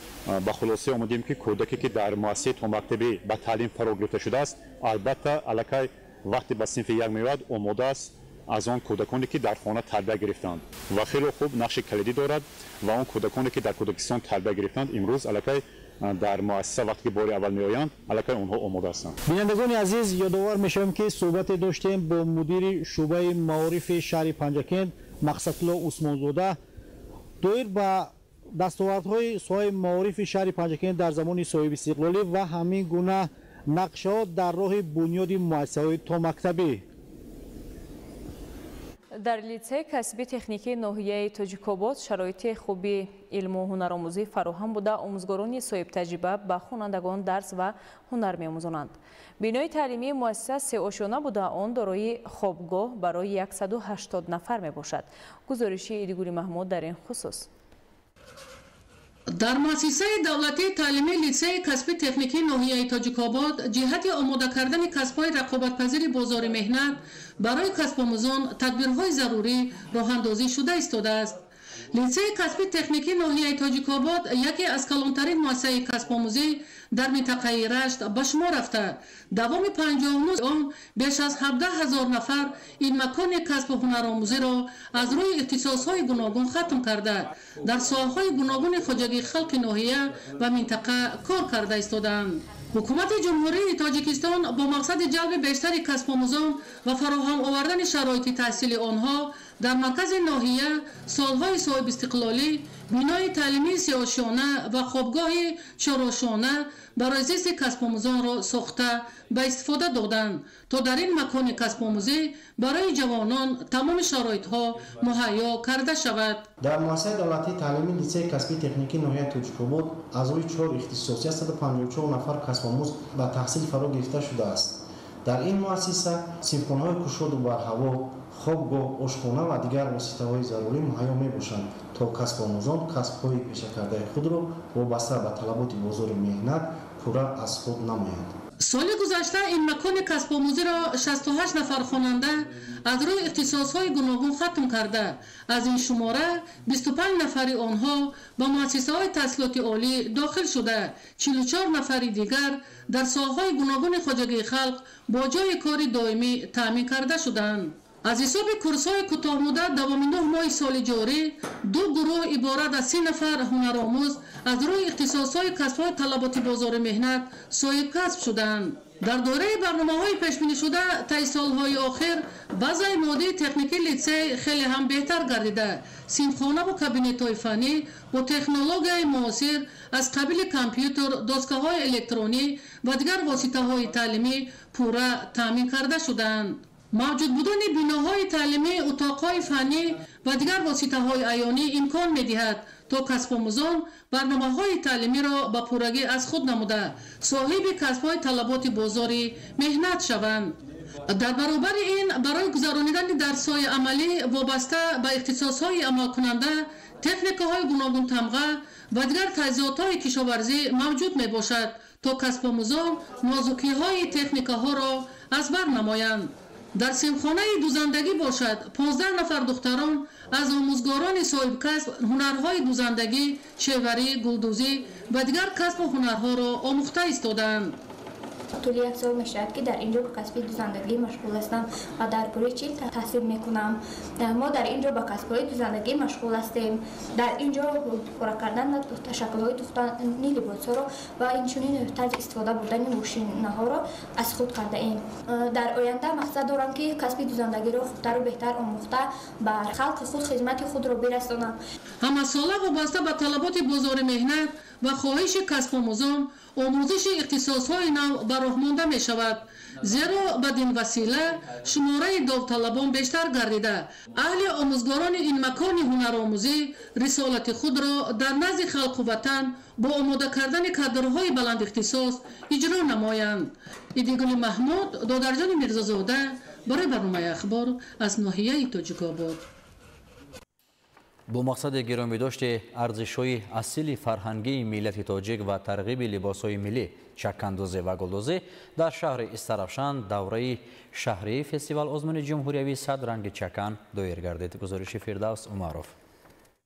ба хулоса омадем, ки кӯдаке ки дар муассисаи томактабӣ ба таълим фаро гирифта шудааст, албатта аллакай вақте ба синфи як меояд, омода аст аз он кӯдаконе ки дар хона тарбия гирифтанд ва хеле хуб нақши калидӣ дорад. Ва он кӯдаконе ки дар кӯдакистон тарбия гирифтанд, имрӯз аллакай дар муассиса вақте ки бори аввал меоянд, аллакай онҳо омода ҳастанд. Бинандагони азиз, ёдовар мешавем, ки суҳбате доштем бо мудири шӯъбаи маорифи шаҳри Панҷакент Мақсадулло Усмонзода доир ба дастовардҳои соҳаи маорифи шаҳри Панҷакент дар замони соҳибистиқлолӣ ва ҳамин гуна нақшаҳо дар роҳи бунёди муассисаҳои томактабӣ. Дар литсеи касби техникии ноҳияи Тоҷикобод шароити хуби илму ҳунаромӯзӣ фароҳам буда, омӯзгорони соҳибтаҷриба ба хонандагон дарс ва ҳунар меомӯзонанд. Бинои таълимии муассиса сеошёна буда, он дорои хобгоҳ барои 180 нафар мебошад. Гузориши Идигули Маҳмуд дар ин хусус. Дар муассисаи давлатии таълимии литсеи касби техникии ноҳияи Тоҷикобод ҷиҳати омода кардани касбҳои рақобатпазири бозори меҳнат барои касбомӯзон тадбирҳои зарурӣ роҳандозӣ шуда истодааст. Литсеи касби техникии ноҳияи Тоҷикобод яке аз калонтарин муассисаи касбомӯзӣ дар минтақаи Рашт ба шумор рафта, давоми 59 он беш аз 17 000 нафар ин макони касбу ҳунаромӯзиро аз рӯи ихтисосҳои гуногун хатм карда, дар соҳаҳои гуногуни хоҷагии халқи ноҳия ва минтақа кор карда истодаанд. Ҳукумати Ҷумҳурии Тоҷикистон бо мақсади ҷалби бештари касбомӯзон ва фароҳам овардани шароити таҳсили онҳо дар маркази ноҳия солҳои соҳибистиқлолӣ бинои таълимии сеошёна ва хобгоҳи чорошона барои зисти касбомӯзонро сохта ба истифода доданд, то дар ин макони касбомӯзӣ барои ҷавонон тамоми шароитҳо муҳайё карда шавад. Дар муассисаи давлатии таълимии литсеи касбии техникии ноҳияи Тоҷикобод аз рӯи 4 ихтисос 154 нафар касбомӯз ба таҳсил фаро гирифта шудааст. Дар ин муассиса синфхонаҳои кушоду барҳаво, хобгоҳ, ошхона ва дигар воситаҳои зарурӣ муҳайё мебошанд, то касбомӯзон касбҳои пешакардаи худро вобаста ба талаботи бозори меҳнат пурра аз худ намоянд. Соли гузашта ин макони касбомӯзиро 68 нафар хонанда аз рӯи ихтисосҳои гуногун хатм карда, аз ин шумора 25 нафари онҳо ба муассисаҳои таҳсилоти олӣ дохил шуда, 44 нафари дигар дар соҳаҳои гуногуни хоҷагии халқ бо ҷойи кори доимӣ таъмин карда шуданд. Аз ҳисоби курсҳои кӯтоҳмуддат давоми 9 моҳи соли ҷорӣ ду гурӯҳ иборат аз 30 нафар ҳунаромӯз аз рӯи ихтисосҳои касбҳои талаботи бозори меҳнат соҳибкасб шуданд. Дар доираи барномаҳои пешбинишуда таи солҳои охир баъзаи моддии техникии литсей хеле ҳам беҳтар гардида, синфхонаву кабинетҳои фаннӣ бо технологияи муосир аз қабили компютер, доскаҳои электронӣ ва дигар воситаҳои таълимӣ пурра таъмин карда шуданд. Мавҷуд будани биноҳои таълимӣ, утоқҳои фаннӣ ва дигар воситаҳои аёнӣ имкон медиҳад, то касбомӯзон барномаҳои таълимиро ба пуррагӣ аз худ намуда, соҳиби касбҳои талаботи бозори меҳнат шаванд. Дар баробари ин барои гузаронидани дарсҳои амалӣ вобаста ба ихтисосҳои амалкунанда техникаҳои гуногунтамға ва дигар таҷҳизотҳои кишоварзӣ мавҷуд мебошад, то касбомӯзон нозукиҳои техникаҳоро аз бар намоянд. Дар синфхонаи дузандагӣ бошад 15 нафар духтарон аз омӯзгорони соҳибкасб ҳунарҳои дузандагӣ, шеварӣ, гулдӯзӣ ва дигар касбу ҳунарҳоро омӯхта истодаанд. Тӯли як сол мешавад, ки дар ин ҷо ба касби дузандагӣ машғул ҳастам ва дар гурӯҳи 40 таҳсил мекунам. Мо дар ин ҷо ба касбҳои дузандагӣ машғул ҳастем. Дар ин ҷо пора кардан ва шаклҳои духтани либосҳоро ва инчунин тарзи истифода бурдани мошинаҳоро аз худ кардаем. Дар оянда мақсад дорам, ки касби дузандагиро хубтару беҳтар омӯхта, ба халқи худ хизмати худро бирасонам. Ҳамасола вобаста ба талаботи бозори меҳнат ва хоҳиши касбомӯзон омӯзиши ихтисосҳои нав ба роҳ монда мешавад, зеро бадин васила шумораи довталабон бештар гардида, аҳли омӯзгорони ин макони ҳунаромӯзӣ рисолати худро дар назди халқу ватан бо омода кардани кадрҳои баландихтисос иҷро намоянд. Идигули Маҳмуд, Додарҷони Мирзозода барои барномаи Ахбор аз ноҳияи Тоҷикобод. Бо мақсади гиромидошти арзишҳои асили фарҳангии миллати тоҷик ва тарғиби либосҳои миллӣ, чакандӯзӣ ва гулдӯзӣ дар шаҳри Истаравшан давраи шаҳрии фестивал озмуни ҷумҳуриявии «Сад ранги чакан» доир гардид. Гузориши Фирдавс Умаров.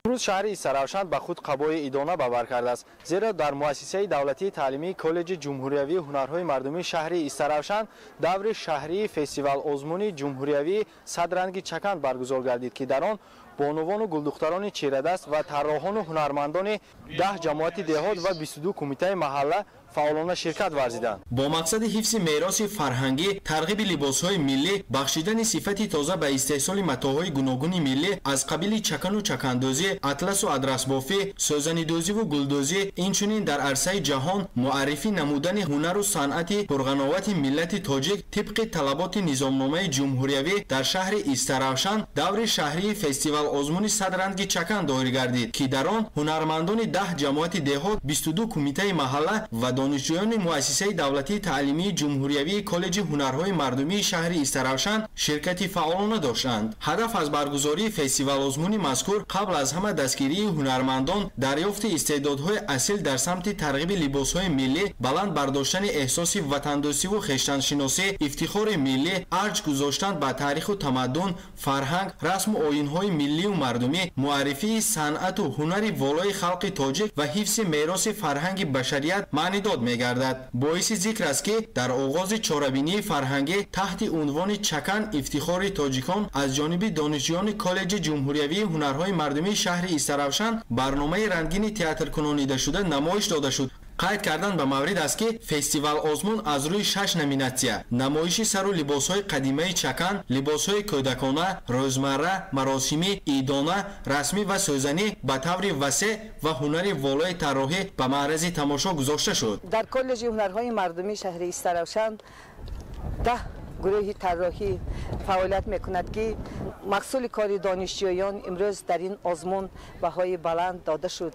Имрӯз шаҳри Истаравшан ба худ қабои идона бабар кардааст, зеро дар муассисаи давлатии таълимии коллеҷи ҷумҳуриявии ҳунарҳои мардумии шаҳри Истаравшан даври шаҳрии фестивал озмуни ҷумҳуриявии «Сад ранги чакан» баргузор гардид, ки дар он бонувону гулдухтарони чирадаст ва тарроҳону ҳунармандони 10 ҷамоати деҳот ва 22 кумитаи маҳалла фаъолона ширкат варзиданд. Бо мақсади ҳифзи мероси фарҳангӣ, тарғиби либосҳои миллӣ, бахшидани сифати тоза ба истеҳсоли матоъҳои гуногуни миллӣ аз қабили чакану чакандӯзӣ, атласу адрасбофӣ, сӯзанидӯзиву гулдӯзӣ, инчунин дар арсаи ҷаҳон муаррифӣ намудани ҳунару санъати пурғановати миллати тоҷик тибқи талаботи низомномаи ҷумҳуриявӣ дар шаҳри Истаравшан даври шаҳрии фестивал озмуни «Сад ранги чакан» доир гардид, ки дар он ҳунармандони 10 ҷамоати деҳот, 22 кумитаи маҳалла ва донишҷӯёни муассисаи давлатии таълимии ҷумҳуриявии коллеҷи ҳунарҳои мардумии шаҳри Истаравшан ширкати фаъолона доштанд. Ҳадаф аз баргузории фестивал-озмуни мазкур қабл аз ҳама дастгирии ҳунармандон, дарёфти истеъдодҳои асил дар самти тарғиби либосҳои миллӣ, баланд бардоштани эҳсоси ватандӯстиву хештаншиносӣ, ифтихори миллӣ, арҷ гузоштан ба таъриху тамаддун, фарҳанг, расму оинҳои миллию мардумӣ, муаррифии санъату ҳунари волои халқи тоҷик ва ҳифзи мероси фарҳанги башарият маънидод мегардад. Боиси зикр аст, ки дар оғози чорабинии фарҳангӣ таҳти унвони «Чакан ифтихори тоҷикон» аз ҷониби донишҷӯёни коллеҷи ҷумҳуриявии ҳунарҳои мардумии шаҳри Истаравшан барномаи рангини театркунонидашуда намоиш дода шуд. Қайд кардан ба маврид аст, ки фестивал озмун аз рӯи 6 номинатсия: намоиши сару либосҳои қадимаи чакан, либосҳои кӯдакона, рӯзмарра, маросимӣ, идона, расмӣ ва сӯзанӣ ба таври васеъ ва ҳунари волои тарроҳӣ ба маърази тамошо гузошта шуд. Дар коллеҷи ҳунарҳои мардумии шаҳри Истаравшан 10 гурӯҳи тарроҳӣ фаъолият мекунад, ки маҳсули кори донишҷӯён имрӯз дар ин озмун баҳои баланд дода шуд.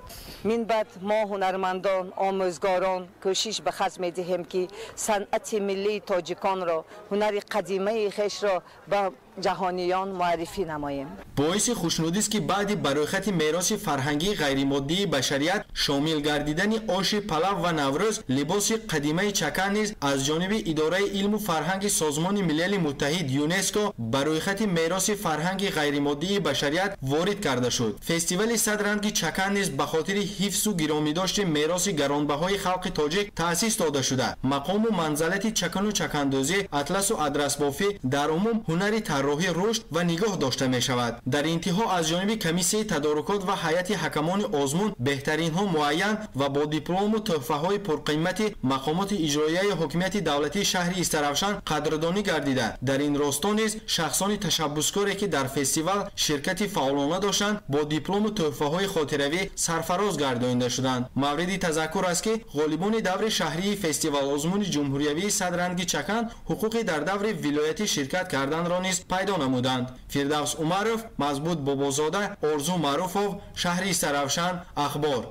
Минбаъд мо ҳунармандон, омӯзгорон кӯшиш ба харҷ медиҳем, ки санъати миллии тоҷиконро, ҳунари қадимаи хешро ба ҷаҳониён муаррифӣ намоем. Боиси хушнудист, ки баъди ба рӯйхати мероси фарҳангии ғайримоддии башарият шомил гардидани оши палав ва Наврӯз, либоси қадимаи чакан низ аз ҷониби Идораи илму фарҳанги Созмони Милали Муттаҳид ЮНЕСКО ба рӯйхати мероси фарҳанги ғайримоддии башарият ворид карда шуд. Фестивали «Сад ранги чакан» низ ба хотири ҳифзу гиромидошти мероси гаронбаҳои халқи тоҷик таъсис дода шуда, мақому манзалати чакану чакандӯзӣ, атласу адрасбофӣ, дар умум ҳунари тарроҳӣ рушд ва нигоҳ дошта мешавад. Дар интиҳо аз ҷониби комиссияи тадорукот ва ҳайати ҳакамони озмун беҳтаринҳо муайян ва бо диплому тӯҳфаҳои пурқимати мақомоти иҷроияи ҳокимияти давлатии шаҳри Истаравшан қадрдонӣ гардида, дар ин росто низ шахсони ташаббускоре, ки дар фестивал ширкати фаъолона доштанд, бо диплому тӯҳфаҳои хотиравӣ сарфароз гардонида шуданд. Мавриди тазаккур аст, ки ғолибони даври шаҳрии фестивал озмуни ҷумҳуриявии «Сад ранги чакан» ҳуқуқи дар даври вилоятӣ ширкат карданро низ пайдо намуданд. Фирдавс Умаров, Мазбуд Бобозода, Орзу Маъруфов, шаҳри Истаравшан, Ахбор.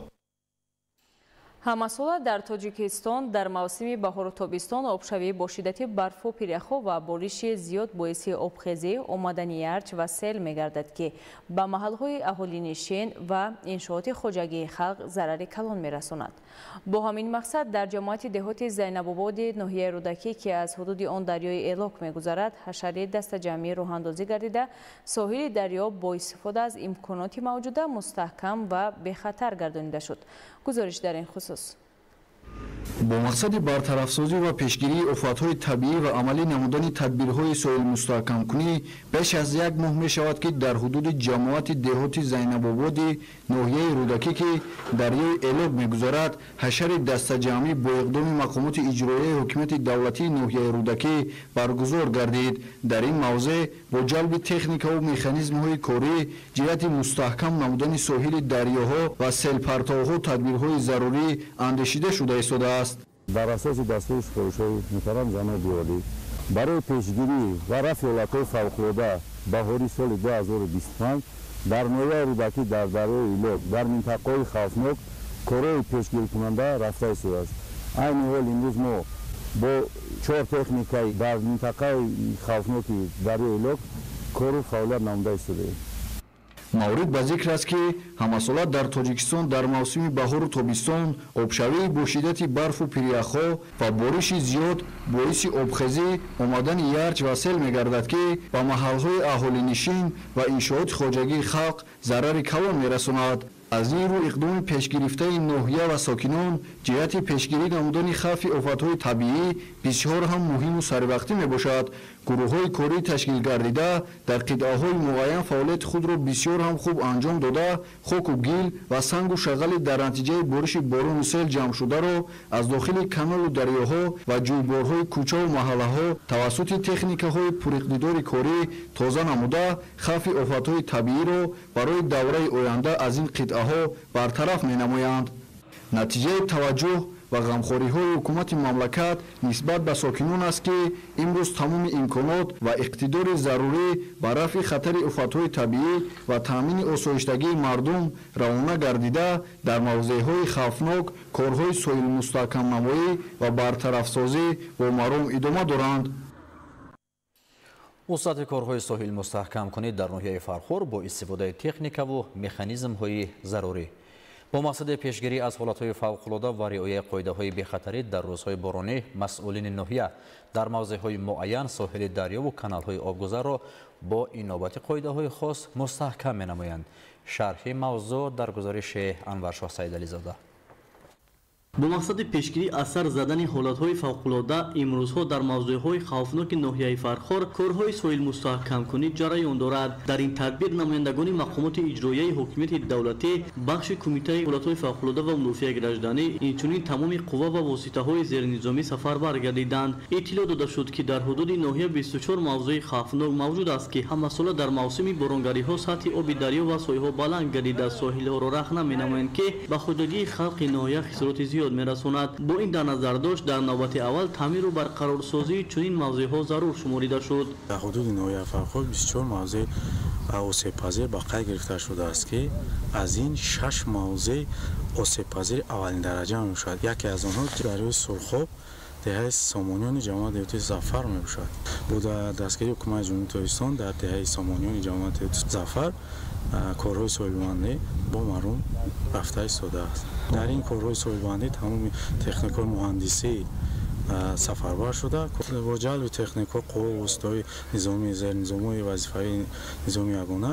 Ҳамасола дар Тоҷикистон дар мавсими баҳору тобистон обшавӣ бо шиддати барфу пиряхҳо ва бориши зиёд боиси обхезӣ, омадани ярч ва сел мегардад, ки ба маҳалҳои аҳолинишин ва иншооти хоҷагии халқ зарари калон мерасонад. Бо ҳамин мақсад дар ҷамоати деҳоти Зайнабободи ноҳияи Рӯдакӣ, ки аз ҳудуди он дарёи Элок мегузарад, ҳашари дастаҷамъӣ роҳандозӣ гардида, соҳили дарё бо истифода аз имконоти мавҷуда мустаҳкам ва бехатар гардонида шуд. Гузориш дар ин хусус. Бо мақсади бартарафсозӣ ва пешгирии офатҳои табиӣ ва амалӣ намудани тадбирҳои соҳилмустаҳкамкунӣ беш аз як моҳ мешавад, ки дар ҳудуди ҷамоати деҳоти Зайнабободи ноҳияи Рӯдакӣ, ки дарёи Элок мегузарад, ҳашари дастаҷамъӣ бо иқдоми мақомоти иҷроияи ҳокимияти давлатии ноҳияи Рӯдакӣ баргузор гардид. Дар ин мавзеъ бо ҷалби техникаву механизмҳои корӣ ҷиҳати мустаҳкам намудани соҳили дарёҳо ва селпартовҳо тадбирҳои зарурӣ андешида шуда истодааст. Дар асоси дастури супоришҳои муҳтарам ҷаноби олӣ барои пешгирӣ ва рафъи ҳолатҳои фавқулода баҳори соли 2025 дар ноҳияи Рӯдакӣ дар дарёи Илок дар минтақаҳои хавфнок корҳои пешгирикунанда рафта истодааст. Айни ҳол имрӯз мо бо 4 техникаи дар минтақаи хавфноки дарёи Илок кору фаъолият намуда истодаем. Маврид ба зикр аст, ки ҳамасола дар Тоҷикистон дар мавсими баҳору тобистон обшавии бо шиддати барфу пиряхҳо ва бориши зиёд боиси обхезӣ, омадани ярч ва сел мегардад, ки ба маҳалҳои аҳолинишин ва иншооти хоҷагии халқ зарари калон мерасонад. Аз ин рӯ иқдоми пешгирифтаи ноҳия ва сокинон ҷиҳати пешгирӣ намудани хавфи офатҳои табиӣ бисёр ҳам муҳиму саривақтӣ мебошад. Гурӯҳҳои корӣ ташкил гардида дар қитъаҳои муайян фаъолияти худро бисёр ҳам хуб анҷом дода, хоку гил ва сангу шағали дар натиҷаи бориши борону сел ҷамъшударо аз дохили каналу дарёҳо ва ҷӯйборҳои кӯчаву маҳаллаҳо тавассути техникаҳои пуриқтидори корӣ тоза намуда, хавфи офатҳои табииро барои давраи оянда аз ин қитъаҳо бартараф менамоянд. Натиҷаи таваҷҷӯҳ ва ғамхориҳои ҳукумати мамлакат нисбат ба сокинон аст, ки имрӯз тамоми имконот ва иқтидори зарурӣ ба рафъи хатари офатҳои табиӣ ва таъмини осоиштагии мардум равона гардида, дар мавзеъҳои хавфнок корҳои соҳилмустаҳкамнамоӣ ва бартарафсозӣ бо маром идома доранд. Вусъати корҳои соҳилмустаҳкамкунӣ дар ноҳияи Фархор бо истифодаи техникаву механизмҳои зарурӣ бо мақсади пешгирӣ аз ҳолатҳои фавқулода ва риояи қоидаҳои бехатарӣ дар рӯзҳои боронӣ масъулини ноҳия дар мавзеъҳои муайян соҳили дарёву каналҳои обгузарро бо инобати қоидаҳои хос мустаҳкам менамоянд. Шарҳи мавзӯъ дар гузориши Анваршоҳ Саидализода. Бо мақсади пешгирӣ аз сар задани ҳолатҳои фавқулода имрӯзҳо дар мавзеъҳои хавфноки ноҳияи Фархор корҳои соҳилмустаҳкамкунӣ ҷараён дорад. Дар ин тадбир намояндагони мақомоти иҷроияи ҳокимияти давлатӣ, бахши кумитаи ҳолатҳои фавқулода ва мудофиаи гражданӣ, инчунин тамоми қувва ва воситаҳои зернизомӣ сафарбар гардиданд. Иттилоъ дода шуд, ки дар ҳудуди ноҳия 24 мавзеи хавфнок мавҷуд аст, ки ҳамасола дар мавсими боронгариҳо сатҳи оби дарё ва соҳилҳо баланд гардида, соҳилҳоро рахна менамоянд, ки ба хоҷагии халқи ноҳия хисороти зиёд мерасонад. Бо ин дар назар дошт, дар навбати аввал таъмиру барқарорсозии чунин мавзеъҳо зарур шуморида шуд. Дар ҳудуди ноҳияи Фархор 24 мавзеъ осебпазир ба қайд гирифта шудааст, ки аз ин 6 мавзеъ осебпазири аввалин дараҷа мебошад. Яке аз онҳо дарёи Сурхоб, деҳаи Сомониёни ҷамоати деҳоти Зафар мебошад. Бо дастгирии ҳукумати Ҷумҳурии Тоҷикистон дар деҳаи Сомониёни ҷамоати деҳоти Зафар корҳои соҳилбандӣ бо маром рафта истодааст. Дар ин корҳои соҳилбандӣ тамоми техникаҳои муҳандисӣ сафарбар шуда, бо ҷалби техникаҳо, қувва воситаҳои низомии зернизомҳои вазифаи низоми ягона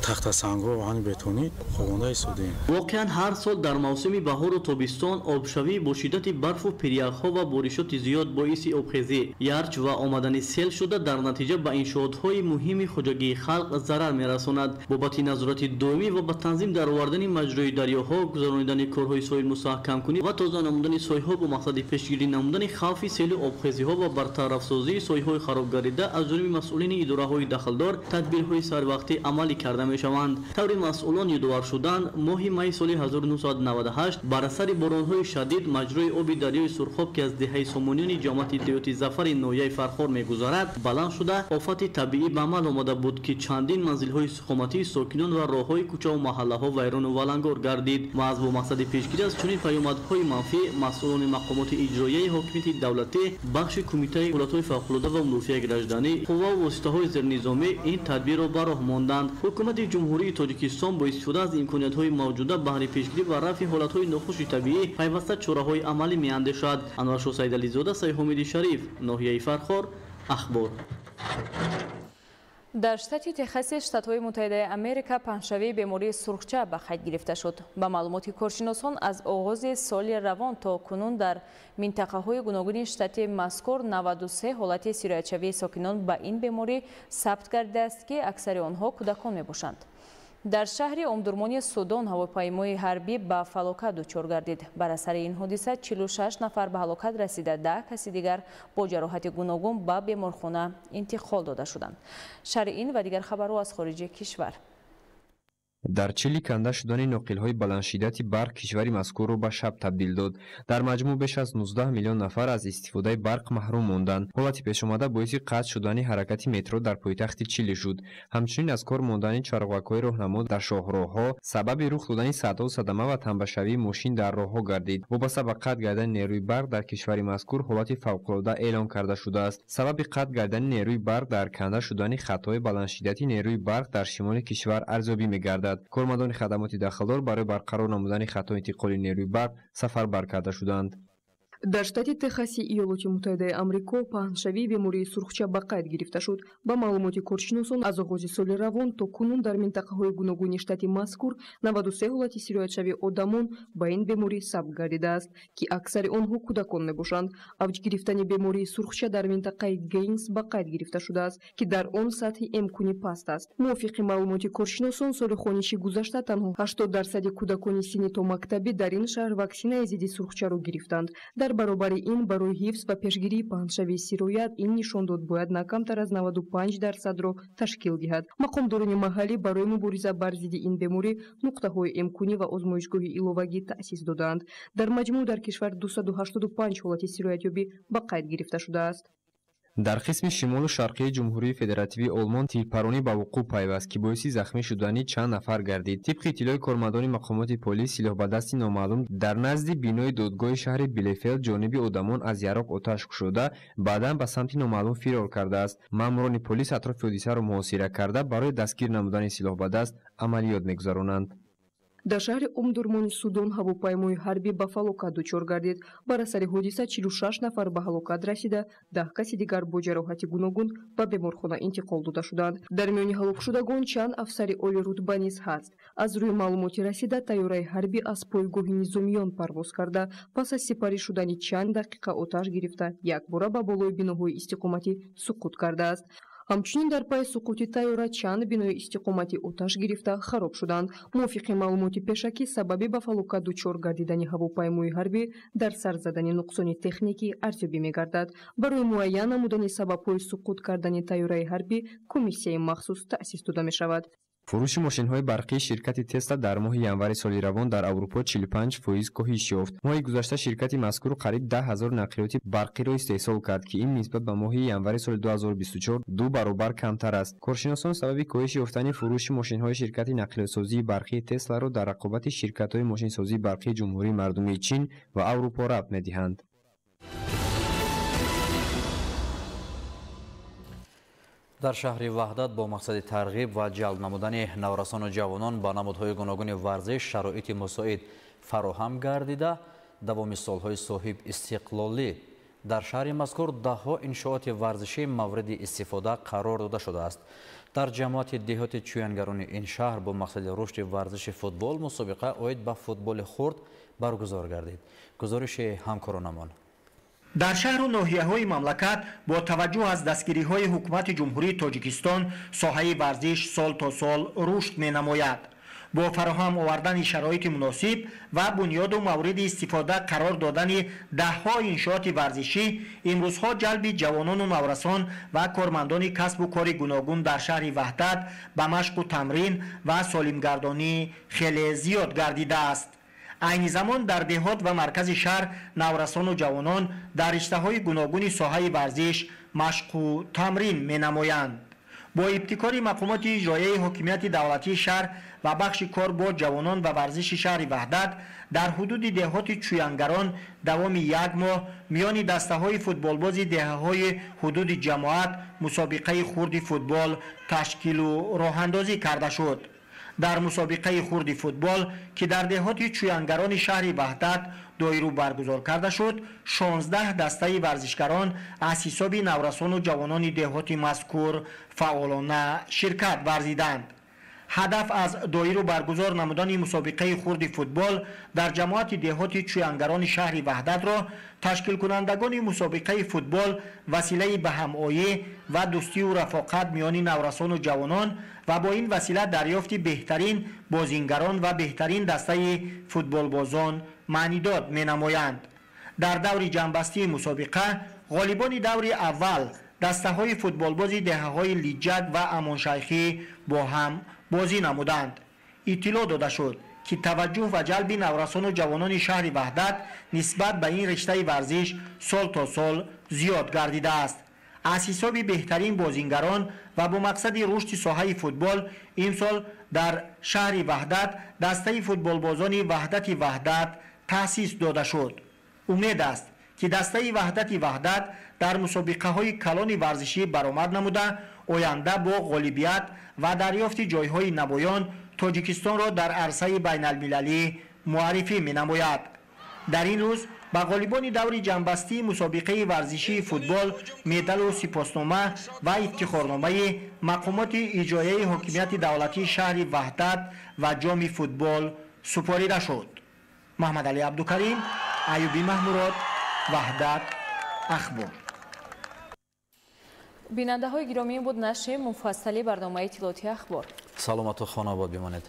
тахтасангҳо ва оҳани бетонӣ хобонда истодаем. Воқеан ҳар сол дар мавсими баҳору тобистон обшавӣ бо шиддати барфу пиряхҳо ва боришоти зиёд боиси обхезӣ, ярч ва омадани сел шуда, дар натиҷа ба иншоотҳои муҳими хоҷагии халқ зарар мерасонад. Бобати назорати доимӣ ва ба танзим даровардани маҷрои дарёҳо, гузаронидани корҳои соҳилмустаҳкамкунӣ ва тоза намудани соҳилҳо бо мақсади пешгирӣ намудани хавфи селу обхезиҳо ва бартарафсозии соҳилҳои харобгардида аз ҷониби масъулини идораҳои дахлдор тадбирҳои сарвақтӣ амалӣ карда мешаванд. Таври масъулон ёдовар шуданд, моҳи майи соли 1998 бар асари боронҳои шадид маҷрои оби дарёи Сурхоб, ки аз деҳаи Сомониёни ҷамоати деҳоти Зафари ноҳияи Фархор мегузарад, баланд шуда, офати табиӣ ба амал омада буд, ки чандин манзилҳои истиқоматии сокинон ва роҳҳои кӯчаву маҳаллаҳо вайрону валангор гардид. Маҳз бо мақсади пешгирӣ аз чунин паёмадҳои манфӣ масъулони мақомоти иҷроияи ҳокимияти давлатӣ, бахши кумитаи ҳолатҳои фавқулода ва мудофиаи гражданӣ, қувва ва воситаҳои зернизомӣ ин тадбирро ба роҳ монданд. Ҳукумати Ҷумҳурии Тоҷикистон бо истифода аз имкониятҳои мавҷуда баҳри пешгирӣ ва рафъи ҳолатҳои нохуши табиӣ пайваста чораҳои амалӣ меандешад. Анваршоҳ Саидализода, Сайҳомиди Шариф, ноҳияи Фархор, Ахбор. Дар штати Техаси Штатҳои Муттаҳидаи Америка паҳншавии бемории сурхча ба қайд гирифта шуд. Ба маълумоти коршиносон, аз оғози соли равон то кунун дар минтақаҳои гуногуни штати мазкур 93 ҳолати сироятшавии сокинон ба ин беморӣ сабт гардидааст, ки аксари онҳо кӯдакон мебошанд. Дар шаҳри Омдурмони Судон ҳавопаймои ҳарбӣ ба фалокат дучор гардид. Бар асари ин ҳодиса 46 нафар ба ҳалокат расида, 10 каси дигар бо ҷароҳати гуногун ба беморхона интиқол дода шуданд. Шарҳи ин ва дигар хабарҳо аз хориҷи кишвар. Дар Чили канда шудани ноқилҳои баландшиддати барқ кишвари мазкурро ба шаб табдил дод. Дар маҷмӯъ беш аз 19 миллион нафар аз истифодаи барқ маҳрум монданд. Ҳолати пешомада боиси қатъ шудани ҳаракати метро дар пойтахти Чили шуд. Ҳамчунин аз кор мондани чароғакҳои роҳнамо дар шоҳроҳҳо сабаби рух додани садҳо садама ва тамбашавии мошин дар роҳҳо гардид. Вобаста ба қатъ гардани нерӯи барқ дар кишвари мазкур ҳолати фавқулода эълон карда шудааст. Сабаби қатъ гардани нерӯи барқ дар канда шудани хатҳои баландшиддати нерӯи барқ дар шимоли кишвар арзёбӣ мегардад. Кормандони хадамоти дахлдор барои барқарор намудани хатҳои интиқоли нерӯи барқ сафарбар карда шуданд. Дар штати Техаси Иёлоти Муттаҳидаи Амрико паҳншавии бемории сурхча ба қайд гирифта шуд. Ба маълумоти коршиносон, аз оғози соли равон то кунун дар минтақаҳои гуногуни штати мазкур 93 ҳолати сироятшавии одамон ба ин беморӣ сабт гардидааст, ки аксари онҳо кӯдакон мебошанд. Авҷ гирифтани бемории сурхча дар минтақаи Гейнс ба қайд гирифта шудааст, ки дар он сатҳи эмкунӣ паст аст. Мувофиқи маълумоти коршиносон, соли хониши гузашта танҳо 80% кӯдакони синни томактабӣ дар ин шаҳр ваксинаи зидди сурхчаро гирифтанд. Дар баробари ин барои ҳифз ва пешгирии паҳншавии сироят ин нишондод бояд на камтар аз 95%-ро ташкил диҳад. Мақомдорони маҳаллӣ барои мубориза бар зидди ин беморӣ нуқтаҳои эмкунӣ ва озмоишгоҳи иловагӣ таъсис додаанд. Дар маҷмӯъ дар кишвар 285 ҳолати сироятёбӣ ба қайд гирифта шудааст. Дар қисми шимолу шарқии Ҷумҳурии Федеративии Олмон тирпаронӣ ба вуқӯъ пайваст, ки боиси захмӣ шудани чанд нафар гардид. Тибқи иттилои кормандони мақомоти полис, силоҳбадасти номаълум дар назди бинои додгоҳи шаҳри Билефелд ҷониби одамон аз яроқ оташ кушода, баъдан ба самти номаълум фирор кардааст. Маъмурони полис атрофи ҳодисаро муҳосира карда, барои дастгир намудани силоҳбадаст амалиёт мегузаронанд. Дар шаҳри Омдурмони Судон ҳавопаймои ҳарбӣ ба фалокат дучор гардид. Бар асари ҳодиса 46 нафар ба ҳалокат расида, 10 каси дигар бо ҷароҳати гуногун ба беморхона интиқол дода шуданд. Дар миёни ҳалокшудагон чанд афсари олирутба низ ҳаст. Аз рӯи маълумоти расида, тайёраи ҳарбӣ аз пойгоҳи низомиён парвоз карда, пас аз сипарӣ шудани чанд дақиқа оташ гирифта, якбора ба болои биноҳои истиқоматӣ суқут кардааст. Ҳамчунин дар пайи суқути тайёра чанд бинои истиқоматӣ оташ гирифта хароб шуданд. Мувофиқи маълумоти пешакӣ, сабаби ба фалокат дучор гардидани ҳавопаймои ҳарбӣ дар сар задани нуқсони техникӣ арзёбӣ мегардад. Барои муайян намудани сабабҳои суқут кардани тайёраи ҳарбӣ комиссияи махсус таъсис дода мешавад. Фурӯши мошинҳои барқии ширкати Тесла дар моҳи январи соли равон дар Аврупо 45% коҳиш ёфт. Моҳи гузашта ширкати мазкур қариб 10 ҳазор нақлиёти барқиро истеҳсол кард, ки ин нисбат ба моҳи январи соли 2024 ду баробар камтар аст. Коршиносон сабаби коҳиш ёфтани фурӯши мошинҳои ширкати нақлиётсозии барқии Тесларо дар рақобати ширкатҳои мошинсозии барқии Ҷумҳурии Мардумии Чин ва Аврупо рабт медиҳанд. Дар шаҳри Ваҳдат бо мақсади тарғиб ва ҷалб намудани наврасону ҷавонон ба намудҳои гуногуни варзиш шароити мусоид фароҳам гардида, давоми солҳои соҳиб истиқлолӣ дар шаҳри мазкур даҳҳо иншооти варзишӣ мавриди истифода қарор дода шудааст. Дар ҷамоати деҳоти чӯянгарони ин шаҳр бо мақсади рушди варзиши футбол мусобиқа оид ба футболи хурд баргузор гардид. Гузориши ҳамкоронамон. Дар шаҳру ноҳияҳои мамлакат бо таваҷҷӯҳ аз дастгириҳои ҳукумати Ҷумҳурии Тоҷикистон соҳаи варзиш сол то сол рушд менамояд. Бо фароҳам овардани шароити муносиб ва бунёду мавриди истифода қарор додани даҳҳо иншооти варзишӣ, имрӯзҳо ҷалби ҷавонону наврасон ва кормандони касбу кори гуногун дар шаҳри Ваҳдат ба машқу тамрин ва солимгардонӣ хеле зиёд гардидааст. Айни замон дар деҳот ва маркази шаҳр наврасону ҷавонон дар риштаҳои гуногуни соҳаи варзиш машқу тамрин менамоянд. Бо ибтикори мақомоти иҷроияи ҳокимияти давлатии шаҳр ва бахши кор бо ҷавонон ва варзиши шаҳри Ваҳдат дар ҳудуди деҳоти чӯянгарон давоми як моҳ миёни дастаҳои футболбози деҳаҳои ҳудуди ҷамоат мусобиқаи хурди футбол ташкилу роҳандозӣ карда шуд. Дар мусобиқаи хурди футбол, ки дар деҳоти чӯянгарони шаҳри Ваҳдат доиру баргузор карда шуд, 16 дастаи варзишгарон аз ҳисоби наврасону ҷавонони деҳоти мазкур фаъолона ширкат варзиданд. Ҳадаф аз доиру баргузор намудани мусобиқаи хурди футбол дар ҷамоати деҳоти Чӯянгарони шаҳри Ваҳдатро ташкилкунандагони мусобиқаи футбол василаи ба ҳамоӣ ва дӯстию рафоқат миёни наврасону ҷавонон ва бо ин васила дарёфти беҳтарин бозингарон ва беҳтарин дастаи футболбозон маънидод менамоянд. Дар даври ҷамъбастии мусобиқа ғолибони даври аввал дастаҳои футболбози деҳаҳои Лиҷак ва Амоншайхӣ бо ҳам бозӣ намуданд. Иттилоъ дода шуд, ки таваҷҷӯҳ ва ҷалби наврасону ҷавонони шаҳри Ваҳдат нисбат ба ин риштаи варзиш сол то сол зиёд гардидааст. Аз ҳисоби беҳтарин бозингарон ва бо мақсади рушди соҳаи футбол имсол дар шаҳри Ваҳдат дастаи футболбозони Ваҳдати Ваҳдат таъсис дода шуд. Умед аст, ки дастаи Ваҳдати Ваҳдат дар мусобиқаҳои калони варзишӣ баромад намуда, оянда бо ғолибият ва дарёфти ҷойҳои намоён Тоҷикистонро дар арсаи байналмилалӣ муаррифӣ менамояд. Дар ин рӯз ба ғолибони даври ҷамъбастии мусобиқаи варзишии футбол медалу сипоснома ва ифтихорномаи мақомоти иҷроияи ҳокимияти давлатии шаҳри Ваҳдат ва ҷоми футбол супорида шуд. Маҳмадалӣ Абдукарим, Аюбӣ Маҳмурод, Ваҳдат, Ахбор. Бинандаҳои гиромӣ, буд нашри муфассали барномаи иттилоотии Ахбор. Саломату хонобод бимонед.